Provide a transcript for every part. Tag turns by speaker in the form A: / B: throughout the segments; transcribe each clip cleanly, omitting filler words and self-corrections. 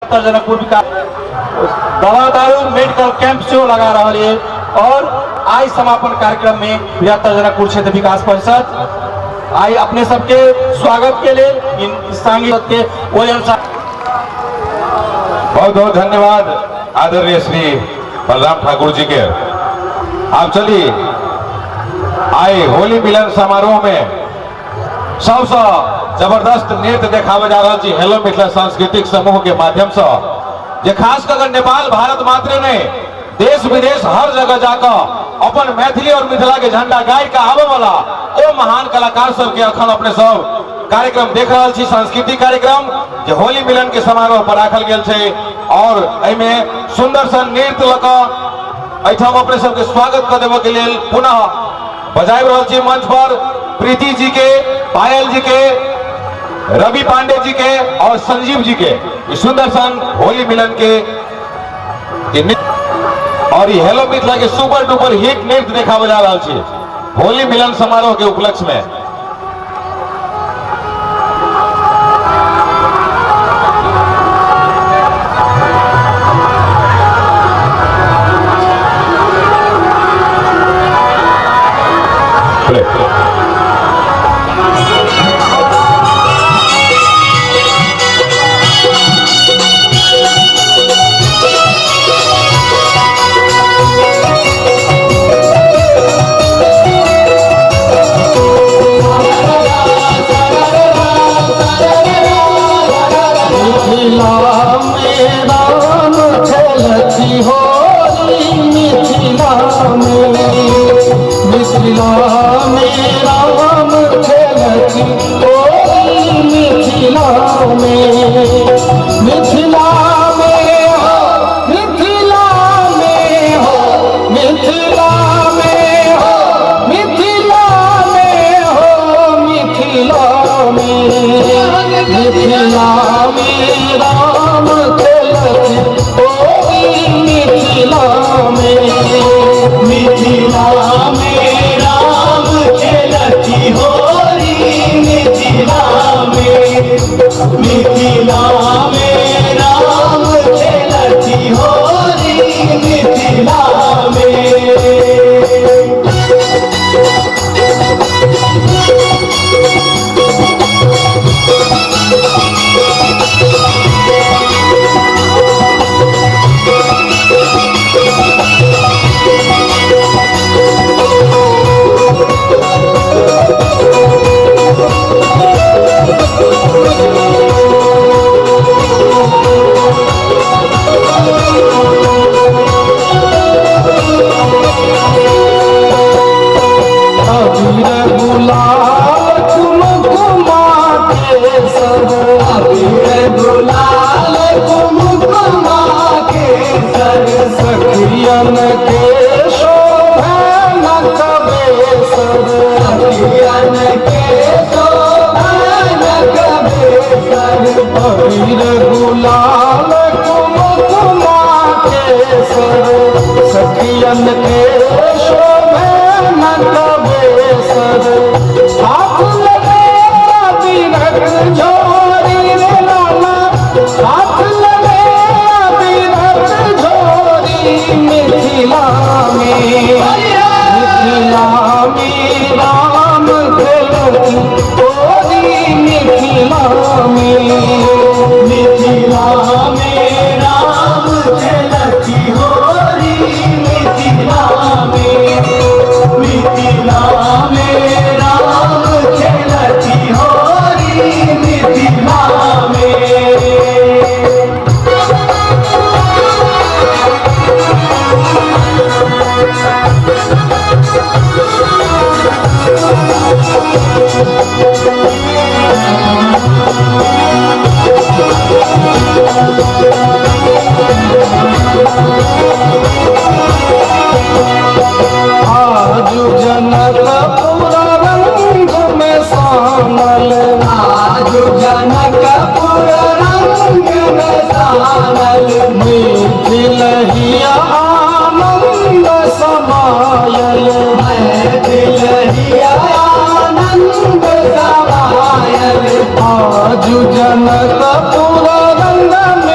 A: जनकपुर विकास दवा दारू medical camp सेहो लगा रहल ये और आइ समापन कार्यक्रम में बृहत्तर जनकपुर क्षेत्र विकास परिषद आइ अपने सबके स्वागत के लेल सांगी के ओहि अनुसार
B: बहुत बहुत धन्यवाद आदरणीय श्री बलराम ठाकुर जी के। आप चलिए आए होली मिलन समारोह में सबसँ जबरदस्त नृत्य देखाबे जा रहल छी हेलो मिथिला सांस्कृतिक समूह के माध्यम से, जे खास कर नेपाल भारत मात्र नहीं देश विदेश हर जगह जाकर अपन मैथिली और मिथिला के झंडा गाड़ि के आबे वाला ओ महान कलाकार सबके अखन अपने सब कार्यक्रम देख रहल छी। सांस्कृतिक कार्यक्रम जे होली मिलन के समारोह पर राखल गेल छै और एहिमे सुंदर सन नृत्य लऽ कऽ एहिठाम अपने सबके स्वागत कऽ देबऽ के लेल पुनः बजाबि रहल छी मंच पर प्रीति जी के, पायल जी के, रवि पांडे जी के और संजीव जी के ई सुंदर सन होली मिलन के और ई हेलो मिथिला के सुपर डुपर हिट नृत्य देखाबे जा रहल छी होली मिलन समारोह के उपलक्ष्य में।
C: मिथिला में राम खेलती होली, मिथिला में, मिथिला में राम खेलती होली, मिथिला में, मिथिला में हो, मिथिला में हो, मिथिला में हो, मिथिला में हो, मिथिला में, मिथिला में राम खेलती होली, मिथिला में, मिथिला में राम खेलती होली, मिथिला में, मिथिला में राम खेलती होली, मिथिला में। अबीर गुलाल कुमकुमा केसर, अबीर गुलाल कुमकुमा केसर, सखियन के शोभन कबेसर, सखियन के शोभन कबेसर, अबीर गुलाल कुमकुमा केसर, सखियन के शोभन कबेसर, हाथ लगे अबीरक झोरी रे लाला, हाथ लगे अबीरक झोरी, मिथिला में, मिथिला में राम खेलती होली, मिथिला में, मिथिला में राम खेलती होली, मिथिला में, मिथिला में राम खेलती होली, मिथिला में।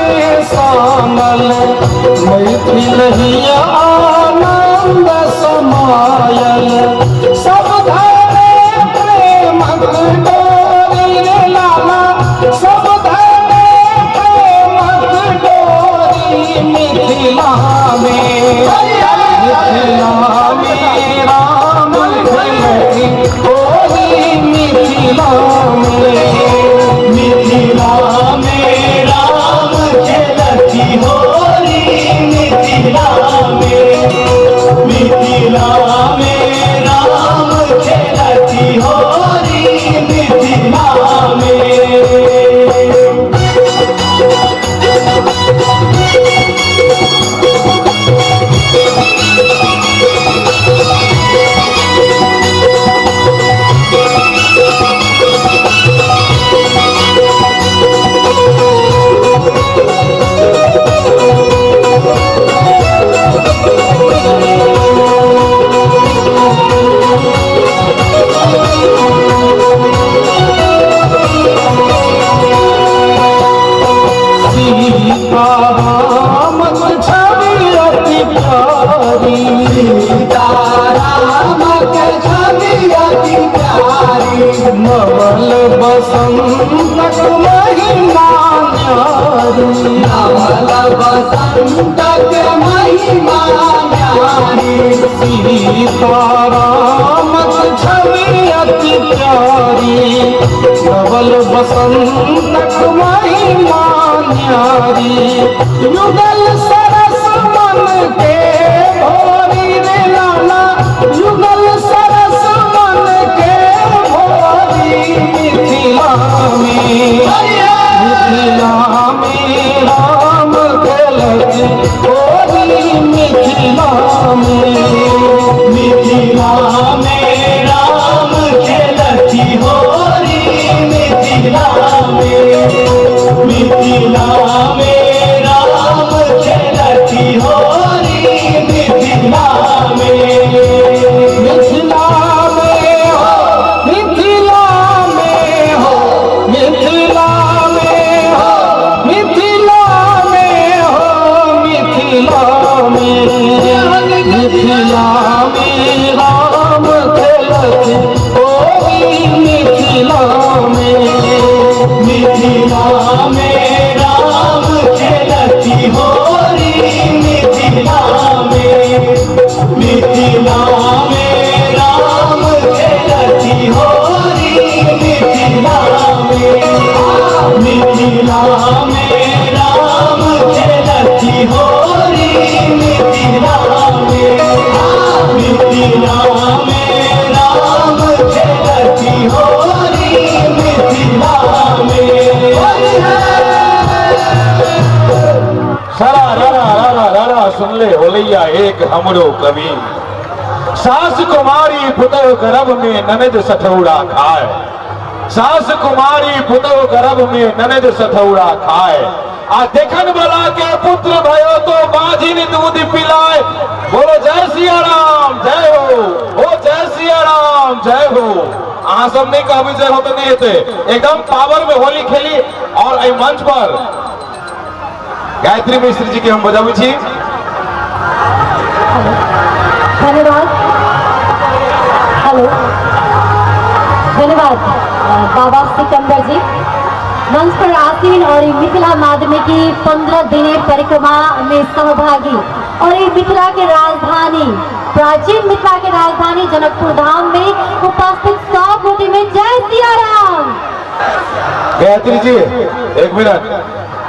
C: में सानल मैथिल हिया आनंद समायल सब धरे प्रेमक डोरी रे लाला सब धरे प्रेमक डोरी मिथिला में मिथिला में राम खेलती होली मिथिला में मिथिला में राम खेलती होली मिथिला में मिथिला में राम खेलती होली मिथिला में। सीता रामक छवि अति प्यारी सीता रामक छवि अति प्यारी नवल बसंतक महिमा न्यारी नवल बसंतक महिमा न्यारी सीता रामक छवि अति प्यारी नवल बसंतक महिमा न्यारी युगल सरस मन के भोरी रे लाला युगल सरस मन के भोरी मिथिला में मिथिला में राम खेलत होली मिथिला में मिथिला में राम खेलती होली मिथिला में मिथिला में राम खेलती होली मिथिला में मिथिला में हो मिथिला में हो मिथिला में हो मिथिला में हो मिथिला में मिथिला में राम खेलत होली मिथिला में मिथिला में राम खेलती होली मिथिला में मिथिला में राम खेलती होली मिथिला में मिथिला में राम खेलती होली मिथिला में मिथिला में राम खेलती होली मिथिला में।
B: सारा रारा रारा रारा सुनले होलैया एक हमरो कवि सास कुमारी पुतहु गर्भ में ननद सठौरा खाए सास कुमारी पुतहु गर्भ में ननद सठौरा खाए आ देखन वाला के पुत्र भयो तो बाझिन दूध पिलाए। बोलो जय सिया राम जय हो, ओ जय सिया राम जय हो। अहाँ सब नहीं कहबी जय हो तो नहीं हेतै। एकदम पावर में होली खेली और एहि मंच पर गायत्री मिश्र जी के हम बजाबै छी।
D: धन्यवाद। हेलो, धन्यवाद बाबा सिकंदर जी। मंच पर आसीन और मिथिला माध्यमिकी 15 दिने परिक्रमा में सहभागी और ये मिथिला के राजधानी प्राचीन मिथिला के राजधानी जनकपुर धाम में उपस्थित 100 कोटि में जय सिया राम।
B: गायत्री जी एक मिनट,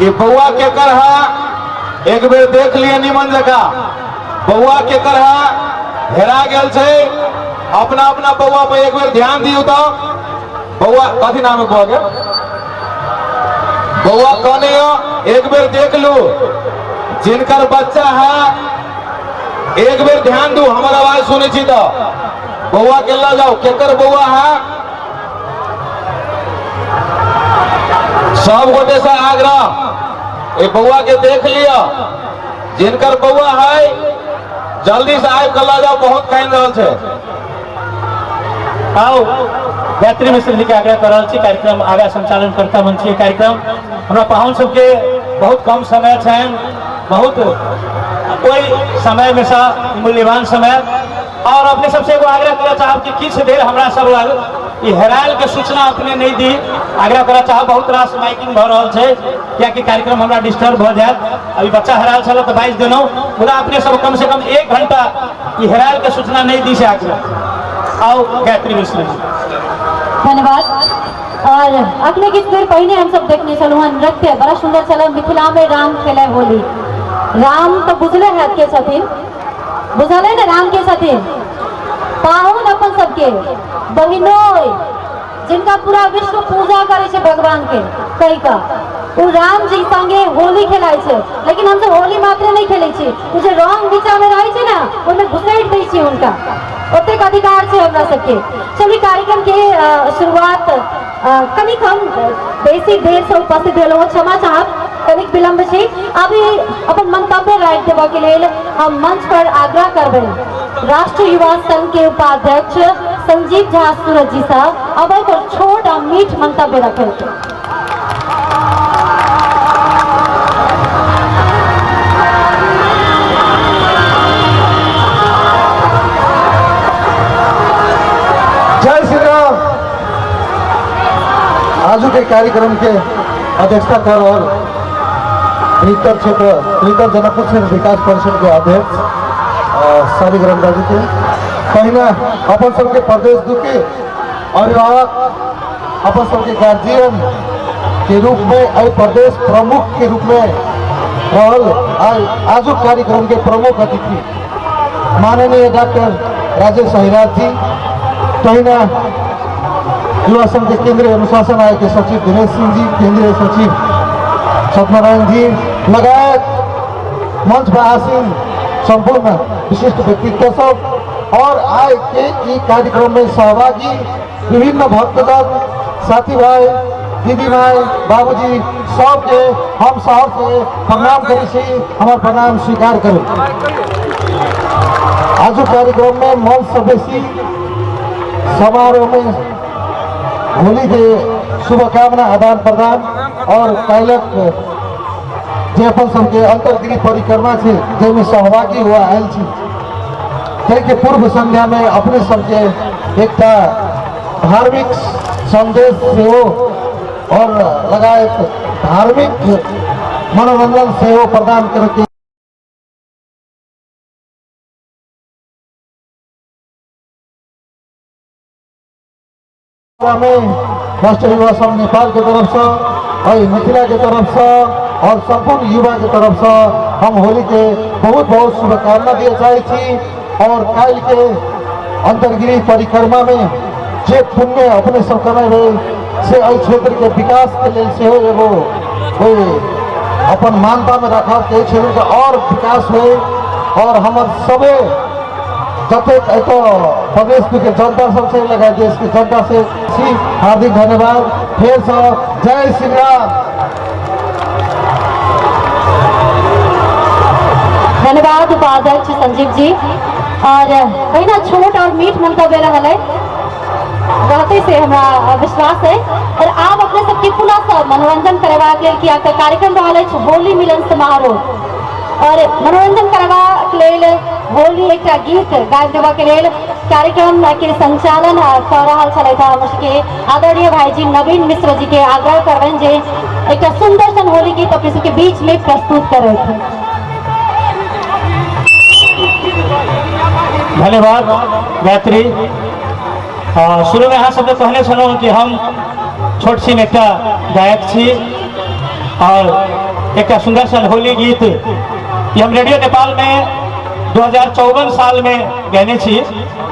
B: ये बउआ के कर है एक बेर देख लिए निमन जगह। बउआ के कर है हेरा गेल छै, अपना अपना बउआ पर एक बेर ध्यान दियौ तो। बउआ कथी नाम है बउआ के? बउआ कहने हो एक बेर देख लू, जिनकर बच्चा है एक बेर ध्यान दू, हमर आवाज सुनै छी तो बउआ के लऽ जाओ। केकर बउआ है? सब गोटे से आग्रह, ए बउआ के देख लिया, जिनकर बउआ है जल्दी से आबि के लऽ जाओ, बहुत कानि रहल छै।
A: आओ गायत्री मिश्र जी के आग्रह कर रहल छी कार्यक्रम आगा संचालन करता मंचीय कार्यक्रम। हमरा पाहुन सबके बहुत कम समय छनि, बहुत ओहि समयमे सँ मूल्यवान समय। और अपने सबसे एगो आग्रह करऽ चाहब कि किछु देर हमरा सब लग ई हेरायल के सूचना अपने नहीं दी, आग्रह करऽ चाहब। बहुत रास माइकिंग भऽ रहल छै, कियाकि कार्यक्रम हमरा डिस्टर्ब भऽ जायत। अभी बच्चा हेरायल छल तऽ बाजि देलहुँ, मुदा अपने सब कम से कम 1 घंटा ई हेरायल के सूचना नहीं दी से आग्रह। आओ गायत्री मिश्र जी।
D: धन्यवाद। और अखने किछु देर पहिने हम सब देखने छलहुँ हन नृत्य, बड़ा सुंदर छल। मिथिला में राम खेले होली। राम तो बुझले हैत के छथिन, बुझल है ने राम के छथिन? पाहुन अपन सबके बहिनोय, जिनका पूरा विश्व पूजा करे छै भगवान के कहि का, ओ राम जी संगे होली खेलाय छै। लेकिन हमसब होली मात्र नहीं खेलै छी, ओ जे रंग बीचा में रहै छै ना, ओहिमे घुसैट दै छी हुनका, ओतेक अधिकार छै हमरा सबके। चलू कार्यक्रम के शुरुआत कनिक हम बेसी देर से उपस्थित भेलहुँ, क्षमा चाहब कनिक विलम्ब छै। अभी अपन मंतव्य राखि देबऽ के लेल हम मंच पर आग्रह करबै राष्ट्रीय युवा संघ के उपाध्यक्ष संजीव झा सूरज जी साहब अबै पर छोट आ मीठ मंतव्य रखै।
E: जय श्री राम। आजू के कार्यक्रम के अध्यक्षता कर रहल भीतर क्षेत्र भीतर जनकपुर क्षेत्र विकास परिषद के अध्यक्ष सालिक रमदाजी के, पहिने अपन सबके प्रदेश दू के अभिभावक, अपन सबके गार्जियन के रूप में, एहि प्रदेश प्रमुख के रूप में रहल आजुक कार्यक्रम के प्रमुख अतिथि माननीय डॉक्टर राजेश अहिराज जी, तहिना युवा संघ के केंद्रीय अनुशासन आयोग के सचिव दिनेश सिंह जी, केंद्रीय सचिव सत्यनारायण जी लगायत मंच पर आसीन संपूर्ण विशिष्ट व्यक्तित्व सब और आय के ई कार्यक्रम में सहभागी विभिन्न भक्तजन, साथी भाई, दीदी भाई, बाबूजी सबके हम शहर से प्रणाम करै छी, हमार प्रणाम स्वीकार करू। आजुक कार्यक्रम में मंच से बेसी समारोह में होली के शुभकामना आदान प्रदान और काल्हिक जे अपन सबके अंतर्गिरी परिक्रमा छै जाहिमे सहभागी हुआ आयल छी, ताहिके पूर्व संध्या में अपने सबके एकटा धार्मिक संदेश सेहो और लगायत धार्मिक मनोरंजन सेहो प्रदान करके में राष्ट्रीय युवा संघ नेपाल के तरफ से और मिथिला के तरफ से और संपूर्ण युवा के तरफ से हम होली के बहुत बहुत शुभकामना दिए चाहे छी। और काल्हि के अंतर्गिरी परिक्रमा में जे पुण्य अपने सब कमेबै से एहि क्षेत्र के विकास के लेल सेहो एगो कोई अपन मानता में रखब कि एहि क्षेत्र के और विकास होय और हमर सबे जतेक एतऽ प्रदेश के जनता सबसे लगा देश के जनता से छी हार्दिक धन्यवाद। फेर से जय श्री राम।
D: धन्यवाद उपाध्यक्ष संजीव जी। और कहीं छोट और मीठ मंतव्य रहल है रहते से हमरा विश्वास है। और आप अपने सबके पुनः से मनोरंजन करबाक लेल कि आपका कार्यक्रम रहल अछि होली मिलन समारोह और मनोरंजन करबाक लेल होली एकटा गीत गाबि देबऽ के लेल कार्यक्रम के संचालन कऽ रहल छलथि हमर सबके आदरणीय भाईजी नवीन मिश्र जी के आग्रह करबनि जे एकटा सुंदर सन होली गीत अपने सबके बीच में प्रस्तुत करथि।
A: धन्यवाद गायत्री। शुरू में अहाँ सबके कहने छलहुँ कि हम छोट छिन एकटा गायक छी और एकटा सुंदर सन होली गीत ई हम रेडियो नेपाल में 2054 साल में गयने छी।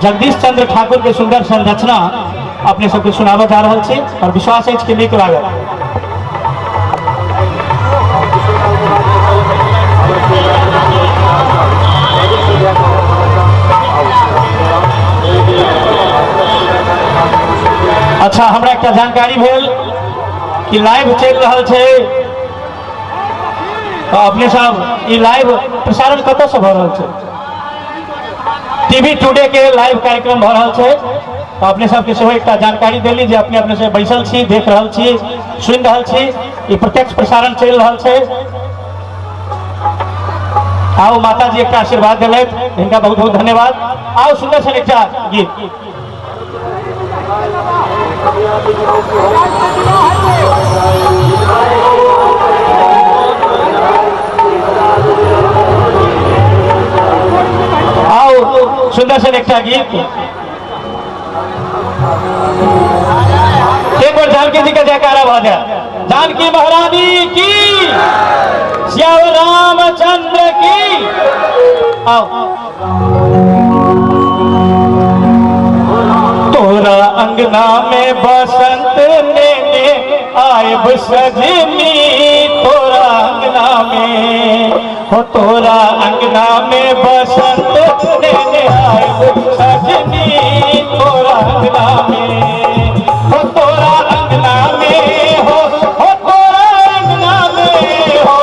A: जगदीश चंद्र ठाकुर के सुंदर सन रचना अपने सबके सुनाबऽ जा रहल छी और विश्वास अछि कि नीक लागत। अच्छा, हमरा एकटा जानकारी भेल कि लाइव चलि रहल छै, तऽ अपने सब ई लाइव प्रसारण कतऽ से भऽ रहल छै? टीवी टुडे के लाइव कार्यक्रम भऽ रहल छै, तऽ अपने सबके सेहो एकटा जानकारी देली जे अपने अपने से बैसल छी, देख रहल छी, सुनि रहल छी, ई प्रत्यक्ष प्रसारण चलि रहल छै। आओ माता जी एक आशीर्वाद दिलथि, हिनका बहुत बहुत धन्यवाद। आओ सुंदर सन एकटा गीत। आओ सुंदर सन एकटा गीत। एक बार जानकी जी का जयकारा भऽ जाए। जानकी महारानी की, श्याम रामचंद्र की। आओ तोरा अंगना में बसंत लेने आए सजनी, तोरा अंगना में हो, तोरा अंगना में बसंत लेने आए सजनी, तोरा अंगना में हो, तोरा अंगना में हो, हो तोरा अंगना में हो,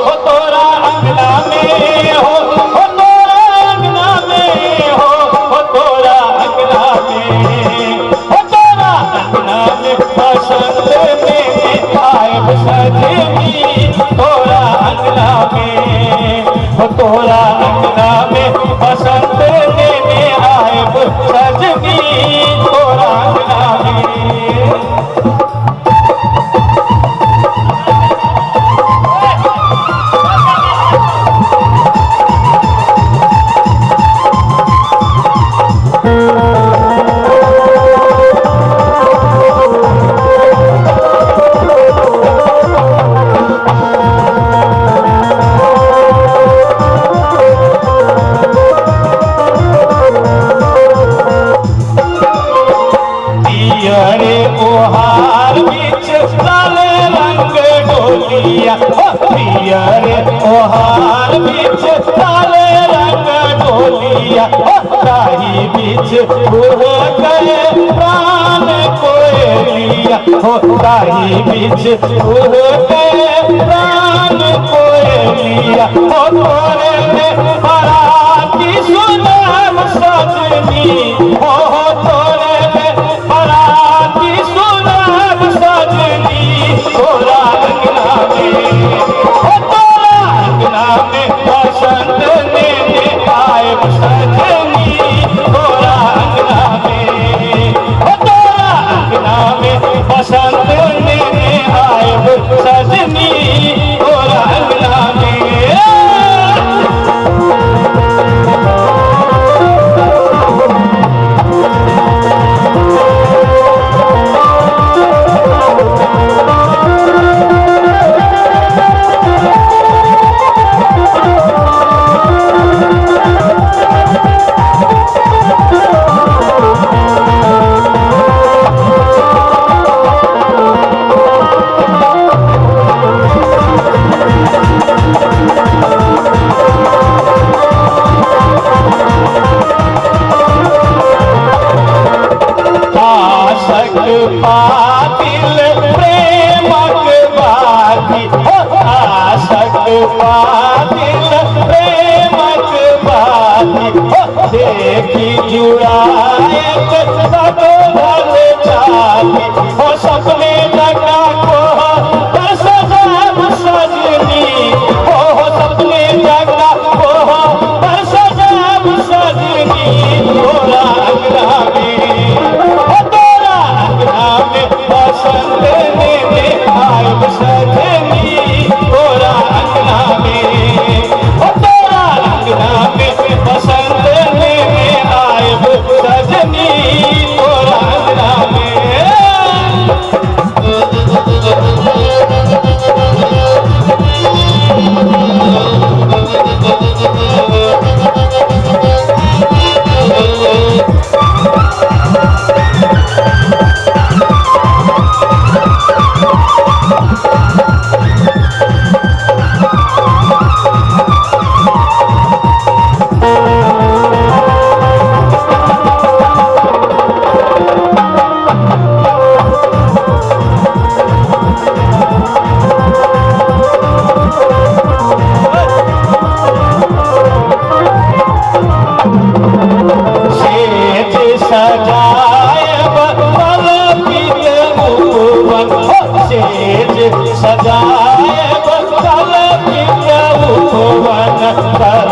A: हो तोरा अंगना में हो, हो तोरा अंगना में हो, हो तोरा अंगना में, हो तोरा अंगना में बसंत लेने आए सजनी, तोरा अंगना में हो, तोरा अंगना में बसंत लेने आए सजनी, तोरा अंगना में। पियरे ओहार बीच लाल रंग डोलिया, पियरे ओहार बीच लाल रंग डोलिया, ताही बीच उह गए प्राण कोयलिया, हो ताही बीच उह गए प्राण कोयलिया, हो तोरे में बराती सुनाम सजनी, हो तोरे में बराती सुनाम सजनी, तोरा अंगना में, हो तोरा अंगना में बसंत लेने आए सजनी, तोरा अंगना में, हो तोरा अंगना में बसंत लेने आए सजनी, तोरा अंगना में। पातिल प्रेमक बाती, आशक पातिल प्रेमक बाती, देखी जुड़ायत सब भल जाती, हो सपने जगा को पर सजाब सजनी, हो सपने जगा को पर सजाब सजनी, तोरा अंगना में, हो तोरा अंगना में बसंत लेने आए सजनी, तोरा अंगना में, हो तोरा अंगना में बसंत लेने आए सजनी, तोरा अंगना में। सेज सजायब कल पित उपवन।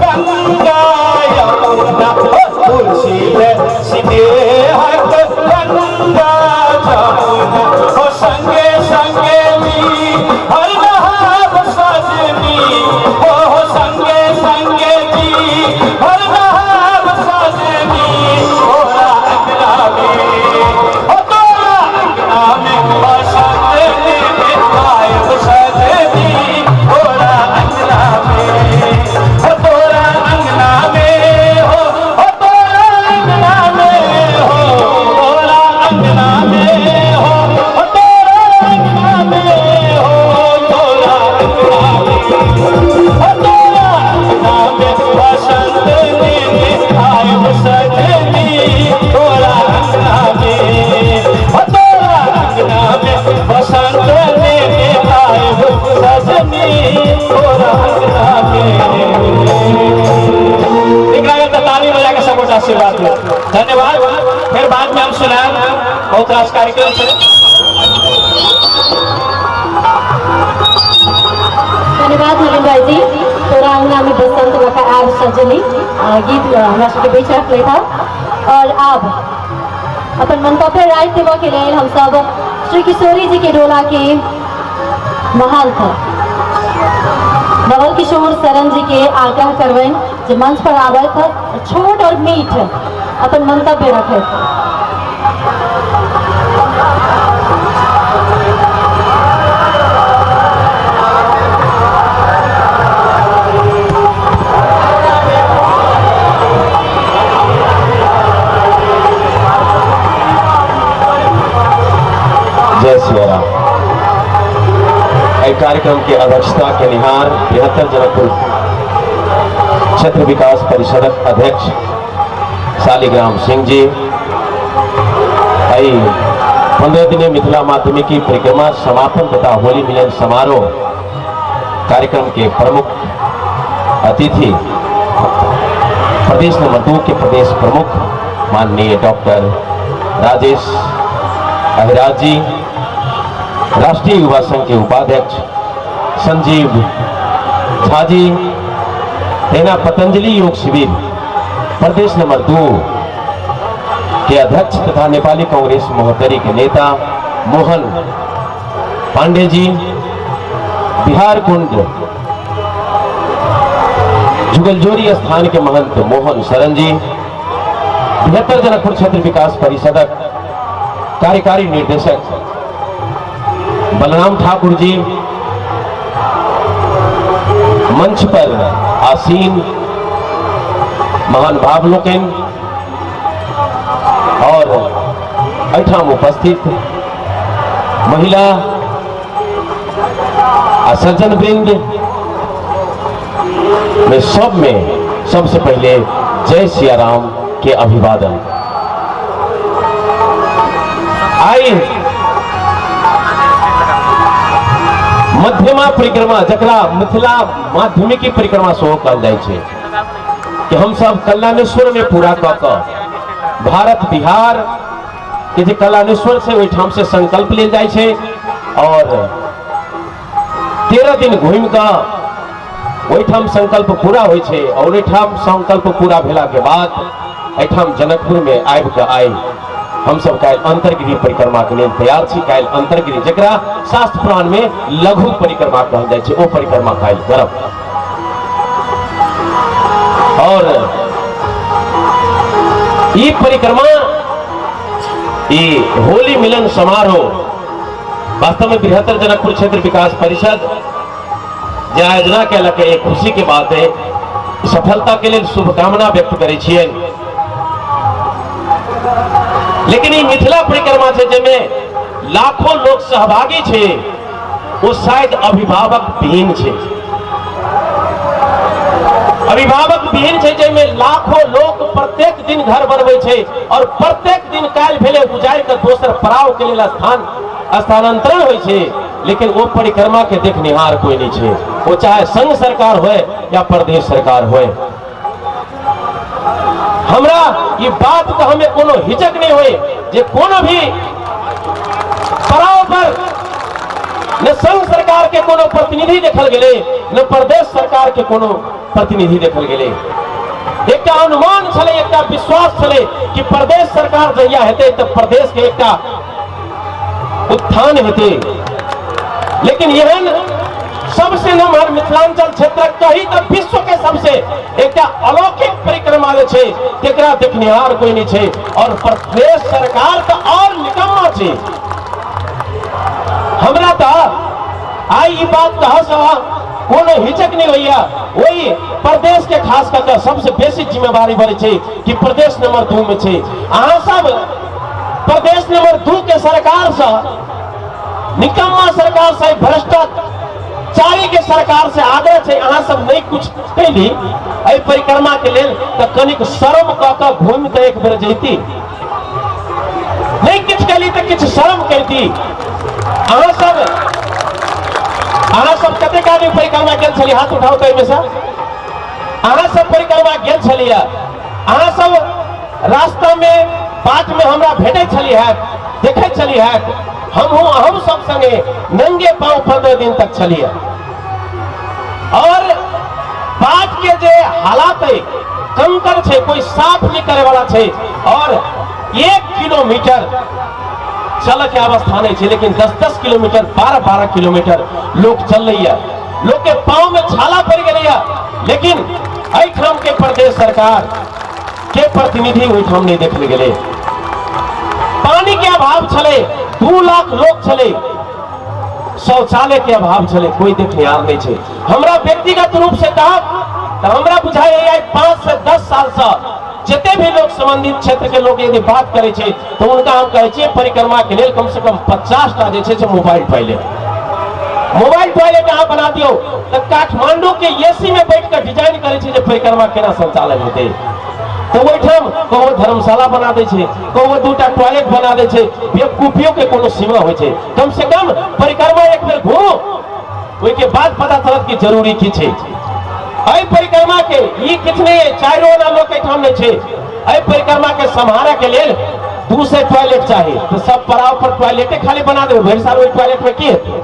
C: गंगा यमुना तुलसी स्नेहक गंगा जमुना हो संगे संगे मी हर नहाब सजनी हो संगे संगे जी हर नहाब सजनी तोरा अंगना में हो तोरा अंगना में बसंत आयब सजनी तोरा अंगना में हो तोरा अंगना में हो तोरा अंगना में हो तोरा अंगना में हो तोरा अंगना में हो तोरा अंगना में हो तोरा अंगना में बसंत आयब सजनी तोरा अंगना में हो तोरा अंगना में बसंत आयब सजनी तोरा अंगना में। नीक लागल तऽ ताली बजा के सब गोटा आशीर्वाद दियौ। धन्यवाद। फिर बाद में हम सुनाएब, बहुत रास कार्यक्रम छै।
D: धन्यवाद नवीन भाई जी। तोरा अंगना में बसंत लखा आब सजनी गीत हमरा सबके बीच रखले था। और आब अपन मंतव्य राय देबऽ के लेल हम सब श्री किशोरी जी के डोला के महंत नवल किशोर शरण जी के आग्रह करबनि जे मंच पर आबथि, छोट और मीठ अपन मंतव्य रखथि।
B: जय सिया राम। एहि कार्यक्रम के अध्यक्षता के निहार बृहत्तर जनकपुर क्षेत्र विकास परिषदक अध्यक्ष शालिग्राम सिंह जी, एहि 15 दिने मिथिला माध्यमिकी परिक्रमा समापन तथा होली मिलन समारोह कार्यक्रम के प्रमुख अतिथि प्रदेश नंबर 2 के प्रदेश प्रमुख माननीय डॉक्टर राजेश अहिराज जी, राष्ट्रीय युवा संघ के उपाध्यक्ष संजीव झा जी, तहिना पतंजलि योग शिविर प्रदेश नंबर 2 के अध्यक्ष तथा नेपाली कांग्रेस महोत्तरी के नेता मोहन पांडे जी, बिहार कुंड जुगलजोरी स्थान के महंत मोहन शरण जी, बृहत्तर जनकपुर क्षेत्र विकास परिषदक कार्यकारी निर्देशक बलराम ठाकुर जी, मंच पर आसीन महान भाव लोकनि और एहिठाम उपस्थित महिला आ सज्जन वृंद में सब में सबसे पहले जय सियाराम के अभिवादन। आई मध्यमा परिक्रमा जकरा मिथिला माध्यमिकी परिक्रमा सेहो कहल जाइ छै कि हम सब कल्याणेश्वर में पूरा कऽ कऽ भारत बिहार के जे कल्याणेश्वर छै ओहिठाम से संकल्प लेल जाइ छै और 13 दिन घूमि कऽ ओहिठाम संकल्प पूरा होइ छै और ओहिठाम संकल्प पूरा भेला के बाद एहिठाम जनकपुर में आबि कऽ आइ हमसब काल्हि अंतर्गिरी परिक्रमा के लेल तैयार छी। काल्हि अंतर्गिरी जकरा शास्त्र पुराण में लघु परिक्रमा कहल जाइ छै ओ परिक्रमा काल्हि करब। और ई परिक्रमा ई होली मिलन समारोह वास्तव में बृहत्तर जनकपुर क्षेत्र विकास परिषद जे आयोजना केलक एक खुशी के बात है, सफलता के लिए शुभकामना व्यक्त करै छियनि। लेकिन ई मिथिला परिक्रमा छै जाहिमे लाखों लोग सहभागी छै, वो शायद अभिभावक विहीन छै। अभिभावक विहीन छै जाहिमे लाखों लोग प्रत्येक दिन घर बनबै छै और प्रत्येक दिन काल्हि भेलै उजाड़ि कऽ दोसर पड़ाव के लेल स्थानांतरण होइ छै, लेकिन वो परिक्रमा के देखनिहार कोई नहीं छै, वो चाहे संघ सरकार होए या प्रदेश सरकार होए। हमरा ये बात को हमें कोनो हिचक नहीं होए जे कोनो भी पड़ाव पर न संघ सरकार के कोनो प्रतिनिधि देखल गेलै, न प्रदेश सरकार के कोनो
C: प्रतिनिधि देखल गेलै। एकटा अनुमान छलै, एकटा विश्वास छलै कि प्रदेश सरकार जहिया हेतै तऽ प्रदेश के एकटा उत्थान हेतै, लेकिन एहन सबसे नमहर मिथिलांचल क्षेत्र कही तऽ विश्व के सबसे एकटा अलौकिक परिक्रमा जे छै तेकरा देखनिहार कोई नहीं छै, और प्रदेश सरकार तऽ और निकम्मा छै। हमरा तऽ आइ ई बात कहऽ सँ कोनो हिचक नहीं होइया, वही प्रदेश के खास कऽ के सबसे बेसी जिम्मेवारी बढ़ै छै कि प्रदेश नंबर 2 में छै। अहाँ सब प्रदेश नंबर 2 के सरकार सँ, निकम्मा सरकार से, भ्रष्टाचारी के सरकार से आग्रह छै अहाँ सब नहीं कुछ कैली एहि परिक्रमा के लेल तऽ कनिक शर्म कऽ के घूमि तऽ एक बेर जैती, नहीं किछु कैली तऽ किछु शर्म करती। अहाँ सब कतेक आदमी परिक्रमा गेल छलियै? हाथ उठाउ तऽ एहिमे सँ। अहाँ सब परिक्रमा गेल छलियै, अहाँ सब रास्ता में बाट में हमरा भेटै छलियै हैत, देखै छलियै हैत, हमहूँ अहूँ सब संगे नंगे पाँव 15 दिन तक छलियै। और बाट के जे हालात है, कंकड़ छै, कोई साफ नहीं करे वाला छै, और 1 किलोमीटर चल के अवस्था नहीं छै, लेकिन 10-10 किलोमीटर 12-12 किलोमीटर लोग चल रही है, लोग के पांव में छाला पड़ गई है, लेकिन एहिठाम के प्रदेश सरकार के प्रतिनिधि ओहिठाम नहीं देखल गेलै। पानी के अभाव छलै, 2 लाख लोग छलै, शौचालय के अभाव छलै, कोई देखनिहार नहीं छै। हमरा व्यक्तिगत रूप से कहब तऽ हमरा बुझाइए आइ 5 से 10 साल से जते भी लोग संबंधित क्षेत्र के लोग यदि बात करै छै तऽ हुनका हम कहै छियै परिक्रमा के लेल कम से कम 50 टा जे छै से मोबाइल टॉयलेट, मोबाइल टॉयलेट अहाँ बना दियौ तऽ काठमांडू के एसी में बैठ कऽ डिजाइन करै छै जे परिक्रमा केना संचालन हेतै। तऽ ओहिठाम कहो धर्मशाला बना दै छै, कहो 2टा टॉयलेट बना दै छै। बेवकूफियों के कोनो सीमा होइ छै, कम से कम परिक्रमा एक बेर घूमू, ओहिके बाद पता चलत कि जरूरी की छै। एहि परिक्रमा के ई किछु नहि है, 4 आना लोक एहिठाम नहि छै। एहि परिक्रमा के सम्हारे के लेल 200 टॉयलेट चाही, तऽ सब पड़ाव पर टॉयलेटे खाली बना देबै, भरि साल ओहि टॉयलेट में की हेतै?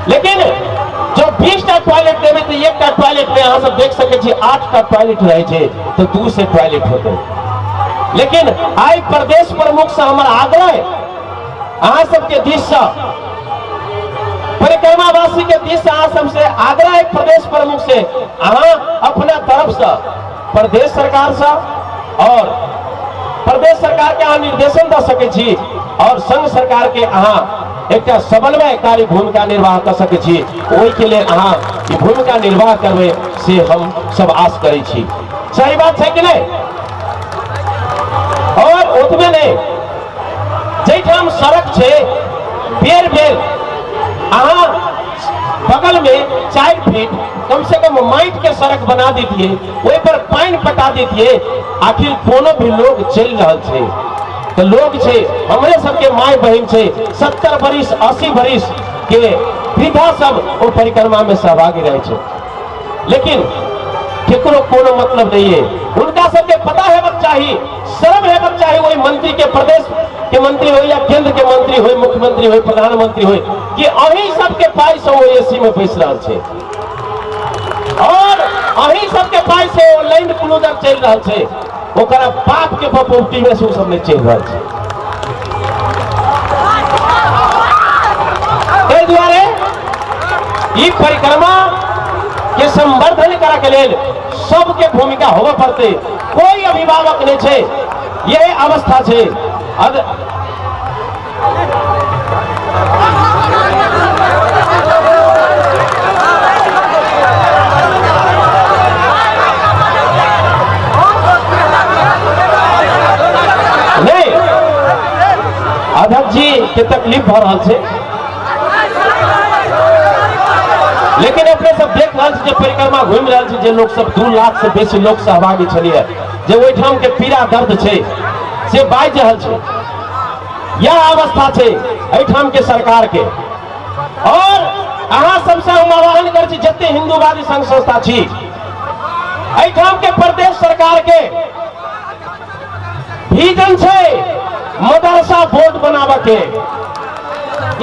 C: लेकिन जब 20टा टॉयलेट देबै तऽ 1टा टॉयलेट में अहाँ सब देख सकै छी 8टा टॉयलेट रहै छै, तऽ 200 टॉयलेट होतै। लेकिन आइ प्रदेश प्रमुख से हमर आग्रह है, अहाँ सबके दिस से, परिक्रमावासी के दिस से अहाँ सबसे आग्रह है प्रदेश प्रमुख से, अहाँ अपना तरफ से प्रदेश सरकार से और प्रदेश सरकार के अहाँ निर्देशन दऽ सकै छी और संघ सरकार के अहाँ एकटा समन्वयकारी भूमिका निर्वाह कऽ सकै छी। ओहिके लेल अहाँ ई भूमिका निर्वाह करबै से हम सब आस करै छी। सही बात छै कि नहि? और ओतबे नहि, जाहिठाम सड़क छै बेर बेर अहाँ बगल में 4 फीट कम से कम माटि के सड़क बना देतियै, ओहि पर पानि पटा देतियै, आखिर कोनो भी लोग चलि रहल छै तऽ लोग छै, हमरे सबके माय बहिन छै, 70 बरिस 80 बरिस के वृद्धा सब ओ परिक्रमा में सहभागी रहै छै, लेकिन केकरो कोनो मतलब नहीं है। हुनका सबके पता हेबाक चाही, शर्म हेबाक चाही ओहि मंत्री के, प्रदेश के मंत्री हो या केंद्र के मंत्री हो, मुख्यमंत्री हो, प्रधानमंत्री हो, कि अही सबके पाई से ओ एसी में बैस रहल छै और अही सबके पाई से ओ लैंड क्रूजर चलि रहल छै, ओकरा बाप के बपौती में से ओ सब नहीं चलि रहल छै। ताहि दुआरे ई परिक्रमा के संवर्धन करे के लेल सबके भूमिका होबऽ पड़तै, कोई अभिभावक नहीं छै, यह अवस्था छै। नहीं, अध्यक्ष जी के तकलीफ भऽ रहल छै, लेकिन अपने सब देख रहल छी जे परिक्रमा घुमि रहल छी, जे लोक सब 2 लाख से बेसी लोक सहभागी छलियै, जे ओहिठाम के पीड़ा दर्द छै से बाजि रहल छै। यह अवस्था छै एहिठाम के सरकार के। और अहाँ सबसे हम आह्वान करै छी, जते हिंदूवादी संघ संस्था छी, एहिठाम के प्रदेश सरकार के विजन छै मदरसा बोर्ड बनाबऽ के।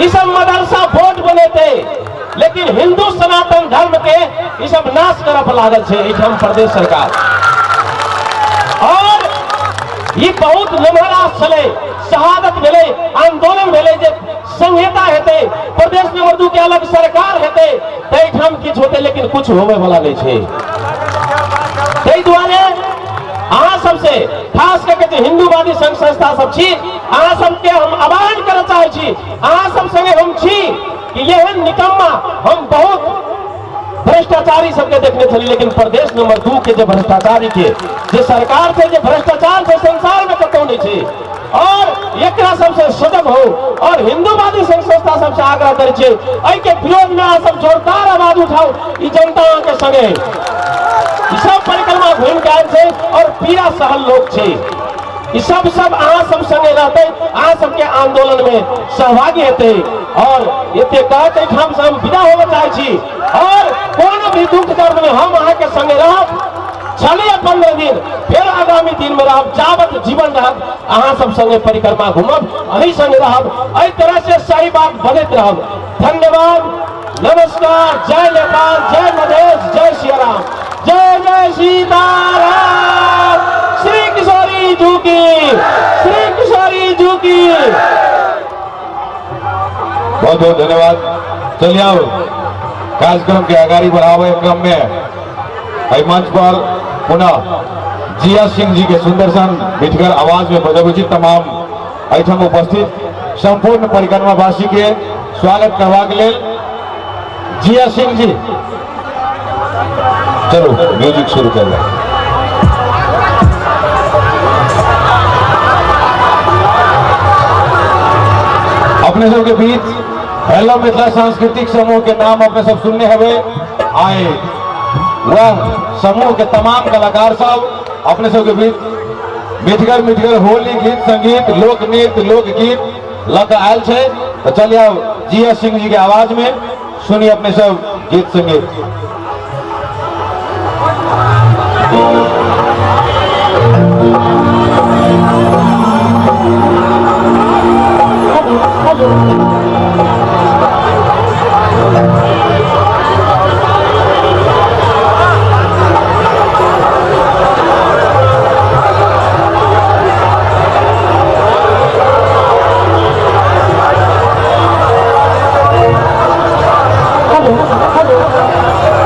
C: ई सब मदरसा बोर्ड बनेतै, लेकिन हिंदू सनातन धर्म के ई सब नाश करऽ पर लागल छै एहिठाम प्रदेश सरकार। और ई बहुत नमहर आस छलै, शहादत भेलै, आंदोलन भेलै जे संहिता हेतै, प्रदेश नंबर 2 के अलग सरकार हेतै, ताहिठाम किछु होतै, लेकिन किछु होबे वाला नहि छै। ताहि दुआरे अहाँ सबसे खास करके जे हिंदूवादी संघ संस्था सब छी, अहाँ सबके हम आह्वान करऽ चाहै छी, अहाँ सब संगे हम छी कि एहन निकम्मा हम बहुत भ्रष्टाचारी सबके देखने छली, लेकिन प्रदेश नंबर 2 के जे भ्रष्टाचारी के जे सरकार छै, जे भ्रष्टाचार छै संसार में कतौ नहीं छै, और एकरा सबसे सजग हो और हिंदूवादी संघ संस्था सबसे आग्रह करै छियै एहि के विरोध में अहाँ सब जोरदार आवाज उठाउ। ई जनता अहाँ के संगे ई सब परिक्रमा घुमि के आयल छै और पीड़ा सहल लोक छै, ई सब सब अहाँ सब संगे रहतै, अहाँ सबके आंदोलन में सहभागी हेतै। और एते कहत एहिठाम से हम विदा होबऽ चाहै छी और कोनो भी दुख दर्द में हम अहाँ के संगे रहब। छलिए 15 दिन, फेर आगामी दिन में रहब, जावत जीवन रहब अहाँ सब संगे परिक्रमा घूमब, अही संगे रहब, एहि तरह से सही बात बजैत रहब। धन्यवाद, नमस्कार, जय नेपाल, जय मधेश, जय सियाराम, जय जय सीताराम, श्री किशोरी जू की, श्री किशोरी जू की।
B: बहुत बहुत धन्यवाद। चलिए आओ कार्यक्रम के अगाड़ी बढ़ावे क्रम में एहि मंच पर पुनः जिया सिंह जी के सुंदर सन मिठगर आवाज में बजबै छी। तमाम एहिठाम उपस्थित संपूर्ण परिक्रमावासी के स्वागत करबाक लेल जिया सिंह जी, चलो म्यूजिक शुरू कर जाए। अपने सबके बीच हेलो मिथिला सांस्कृतिक समूह के नाम अपने सब सुनने हवे आए, वह समूह के तमाम कलाकार सब अपने सबके बीच मिठगर मिठगर होली गीत संगीत लोक नृत्य लोकगीत लऽ कऽ आयल छै। तो चलिए आओ जिया सिंह जी के आवाज में सुनिए अपने सब गीत संगीत।
D: Hello hello hello.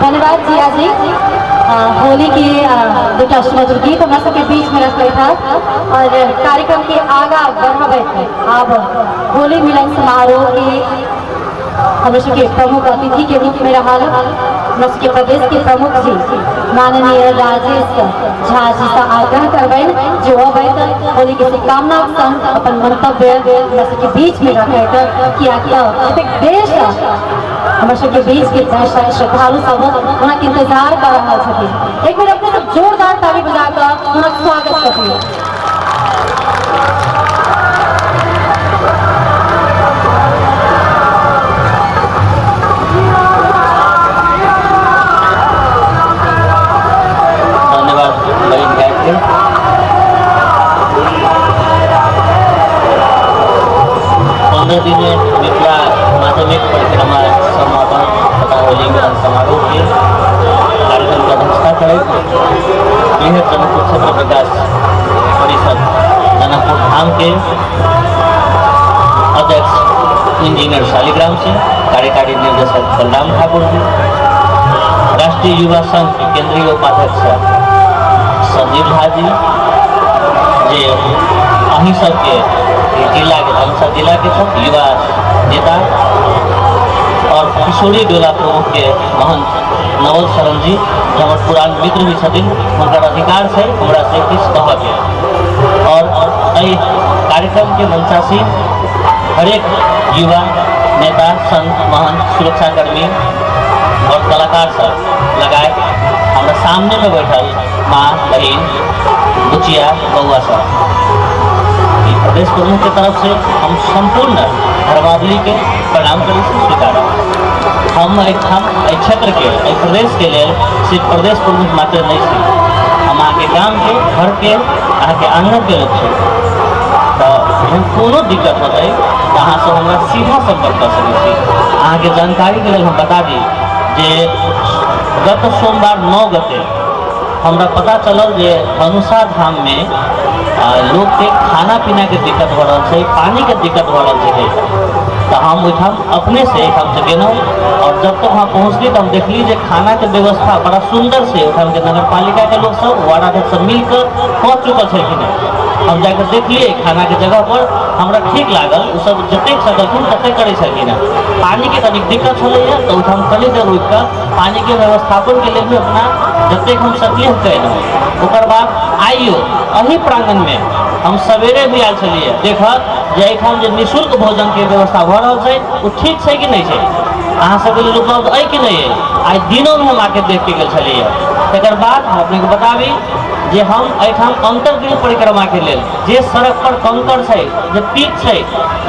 D: धन्यवाद जिया जी। होली के दूटा सुमधुर गीत हमरा सबके बीच में रखले था और कार्यक्रम के आगा बढ़ाबैत आब होली मिलन समारोह के हमरा सबके प्रमुख अतिथि के रूप में रहल हमरा सबके प्रदेश के प्रमुख जी माननीय राजेश झा जी से आग्रह करबनि जे अबैत होली के शुभकामना संग अपन मंतव्य हमरा सबके बीच में रखैत, कियाकि एतेक देर से हमरा सबके बीच के दर्शक श्रद्धालु सब हुनक इंतजार कर रहल छथिन। एक बेर अपने सब जोरदार ताली बजा कऽ हुनक स्वागत करथिन।
F: धन्यवाद बहिन गायत्री। 15 दिन मिथिला माध्यमिक परिक्रमा समापन तथा होली मिलन समारोह के कार्यक्रम के अध्यक्षता करैत बृहत जनकपुर क्षेत्र विकास परिषद जनकपुर धाम के अध्यक्ष इंजीनियर शालिग्राम सिंह, कार्यकारी निर्देशक बलराम ठाकुर जी, राष्ट्रीय युवा संघ के केंद्रीय उपाध्यक्ष संजीव झा जी, जे अहीं सबके जिला के धनुषा जिला के छथि युवा नेता और किशोरी डोला प्रमुख के महंत नवल शरण जी जे हमर पुरान मित्र भी छथिन, हुनकर अधिकार छै हमरा से किछु कहऽके। और एहि कार्यक्रम के मंचासीन हरेक युवा नेता, संत, महंत, सुरक्षाकर्मी और कलाकार सब लगायत हमरा सामने में बैठल माँ, बहिन, बुचिया, बउआ सब, ई प्रदेश प्रमुख के तरफ से हम संपूर्ण धर्मावली के प्रणाम करै छी, स्वीकार। हम एहिठाम एहि क्षेत्र के, एहि प्रदेश के लेल सिर्फ प्रदेश प्रमुख मात्र नहीं छी, हम अहाँके गामके, घरके, अहाँके आंगनके लोक छी। तऽ एहन कोनो दिक्कत होतै तऽ अहाँ सब हमरा सीधा सम्पर्क कऽ सकै छी। अहाँके जानकारीके लेल हम बता दी जे गत सोमवार 9 गते हमरा पता चलल जे धनुषा धाममे लोकके खाना पीनाके दिक्कत भऽ रहल छै, पानीके दिक्कत भऽ रहल छै। तऽ हम ओहिठाम अपनेसँ एहिठामसँ गेलहुँ और जब तक वहाँ पहुँचली तऽ हम देखली जे खानाके व्यवस्था बड़ा सुन्दर छै। ओहिठामके नगरपालिकाके लोकसभ, वार्डाध्यक्ष सब मिलकऽ कऽ चुकल छलखिन हेँ। हम जाकऽ देखलियै खानाके जगहपर, हमरा ठीक लागल। ओसभ जतेक सकलखिन ततेक करै छलखिन हेँ। पानीके कनिक दिक्कत छलैए तऽ ओहिठाम कनि देर रुकिकऽ पानीके व्यवस्थापनके लेल भी अपना जतेक हम सकलियै हम कयलहुँ। ओकर बाद आइयो एही प्रांगणमे हम सवेरे भी आयल छलियै देखऽ जे एहिठाम जे निःशुल्क भोजनके व्यवस्था भऽ रहल छै ओ ठीक छै कि नहि छै, अहाँ सबके लेल उपलब्ध अइ कि नहि अइ। आइ दिनोमे हम आके देखके गेल छलियै। तकर बाद हम अपनेके बताबी जे हम एहिठाम अन्तर्गृह परिक्रमाके लेल जे सड़क पर कंकड़ छै, जे पीच छै,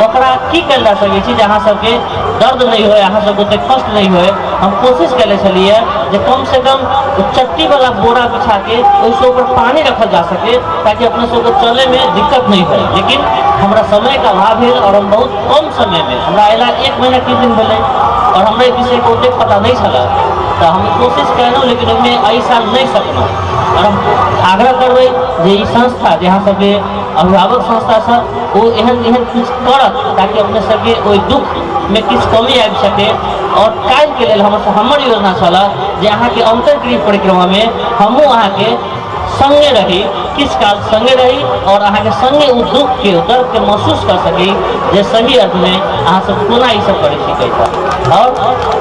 F: ओकरा की कयल जा सकै छै जे अहाँ सबके दर्द नहि होय, अहाँ सबके ओतेक कष्ट नहि होय। हम कोशिश कयले छलियै जे कम से कम ओ चट्टी वाला बोरा बिछाके ओहिसँ ऊपर पानी रखल जा सके ताकि अपने सबके चलैमे दिक्कत नहि होय। लेकिन हमरा समयके अभाव भेल और हम बहुत कम समयमे, हमरा अयला 1 महीना 3 दिन भेलै और हमरा एहि विषयके ओतेक पता नहि छलै, तऽ हम कोशिश कयलहुँ लेकिन ओहिमे एहि साल नहि सकलहुँ। और हम आग्रह करबै जे ई संस्था जे अहाँ सबके अभिभावक संस्था सब ओ एहन एहन किछु करत ताकि अपने सबके ओहि दुःखमे किछु कमी आबि सके। और काल्हिके लेल हमर योजना छल जे अहाँके अन्तर्गृह परिक्रमामे हमहूँ अहाँके संगे रही, किछु काल संगे रही और अहाँके संगे ओ दुःखके, ओ दर्दके महसूस कर सकी जे सही अर्थमे अहाँ सब कोना ई सब करै छी कहिकऽ। और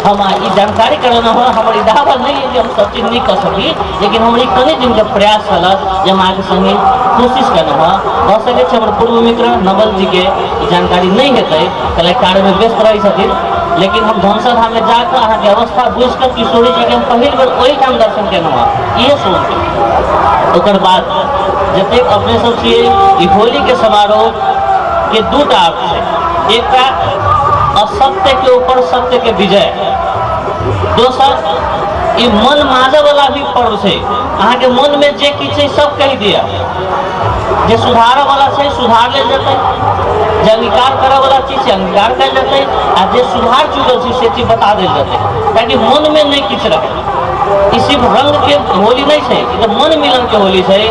F: हम ई जानकारी करेलहुँ हँ, हमर ई दावा नहि अइ जे हम सब चीज नीक कऽ सकी, लेकिन हमर ई कनि दिनके प्रयास छल जे हम अहाँके संगे कोशिश केलहुँ हँ। भऽ सकै छै हमर पूर्व मित्र नवल जीके ई जानकारी नहि हेतै, कैला कार्यमे व्यस्त रहै छथिन, लेकिन हम धनुषा धाममे जाकऽ अहाँके अवस्था बुझिकऽ किशोरी जीके हम पहिल बेर ओहिठाम दर्शन केलहुँ हँ, इहे सोमके। ओकर बाद जतेक अपने सब छियै, ई होलीके समारोहके दूटा अर्थ छै। एकटा असत्यके ऊपर सत्यके विजय, दोसर ई मन माजऽ वाला भी पर्व छै। अहाँके मनमे जे किछु छै सब कहि दिअ, जे सुधारऽ वाला छै सुधार लेल जेतै, जे अंगीकार करऽ वाला चीज छै अंगीकार कयल जेतै, आ जे सुधार चुकल छै से चीज बता देल जेतै ताकि मनमे नहि किछु रहै। ई सिर्फ रंग के होली नहीं छै, ई तऽ मन मिलन के होली छै,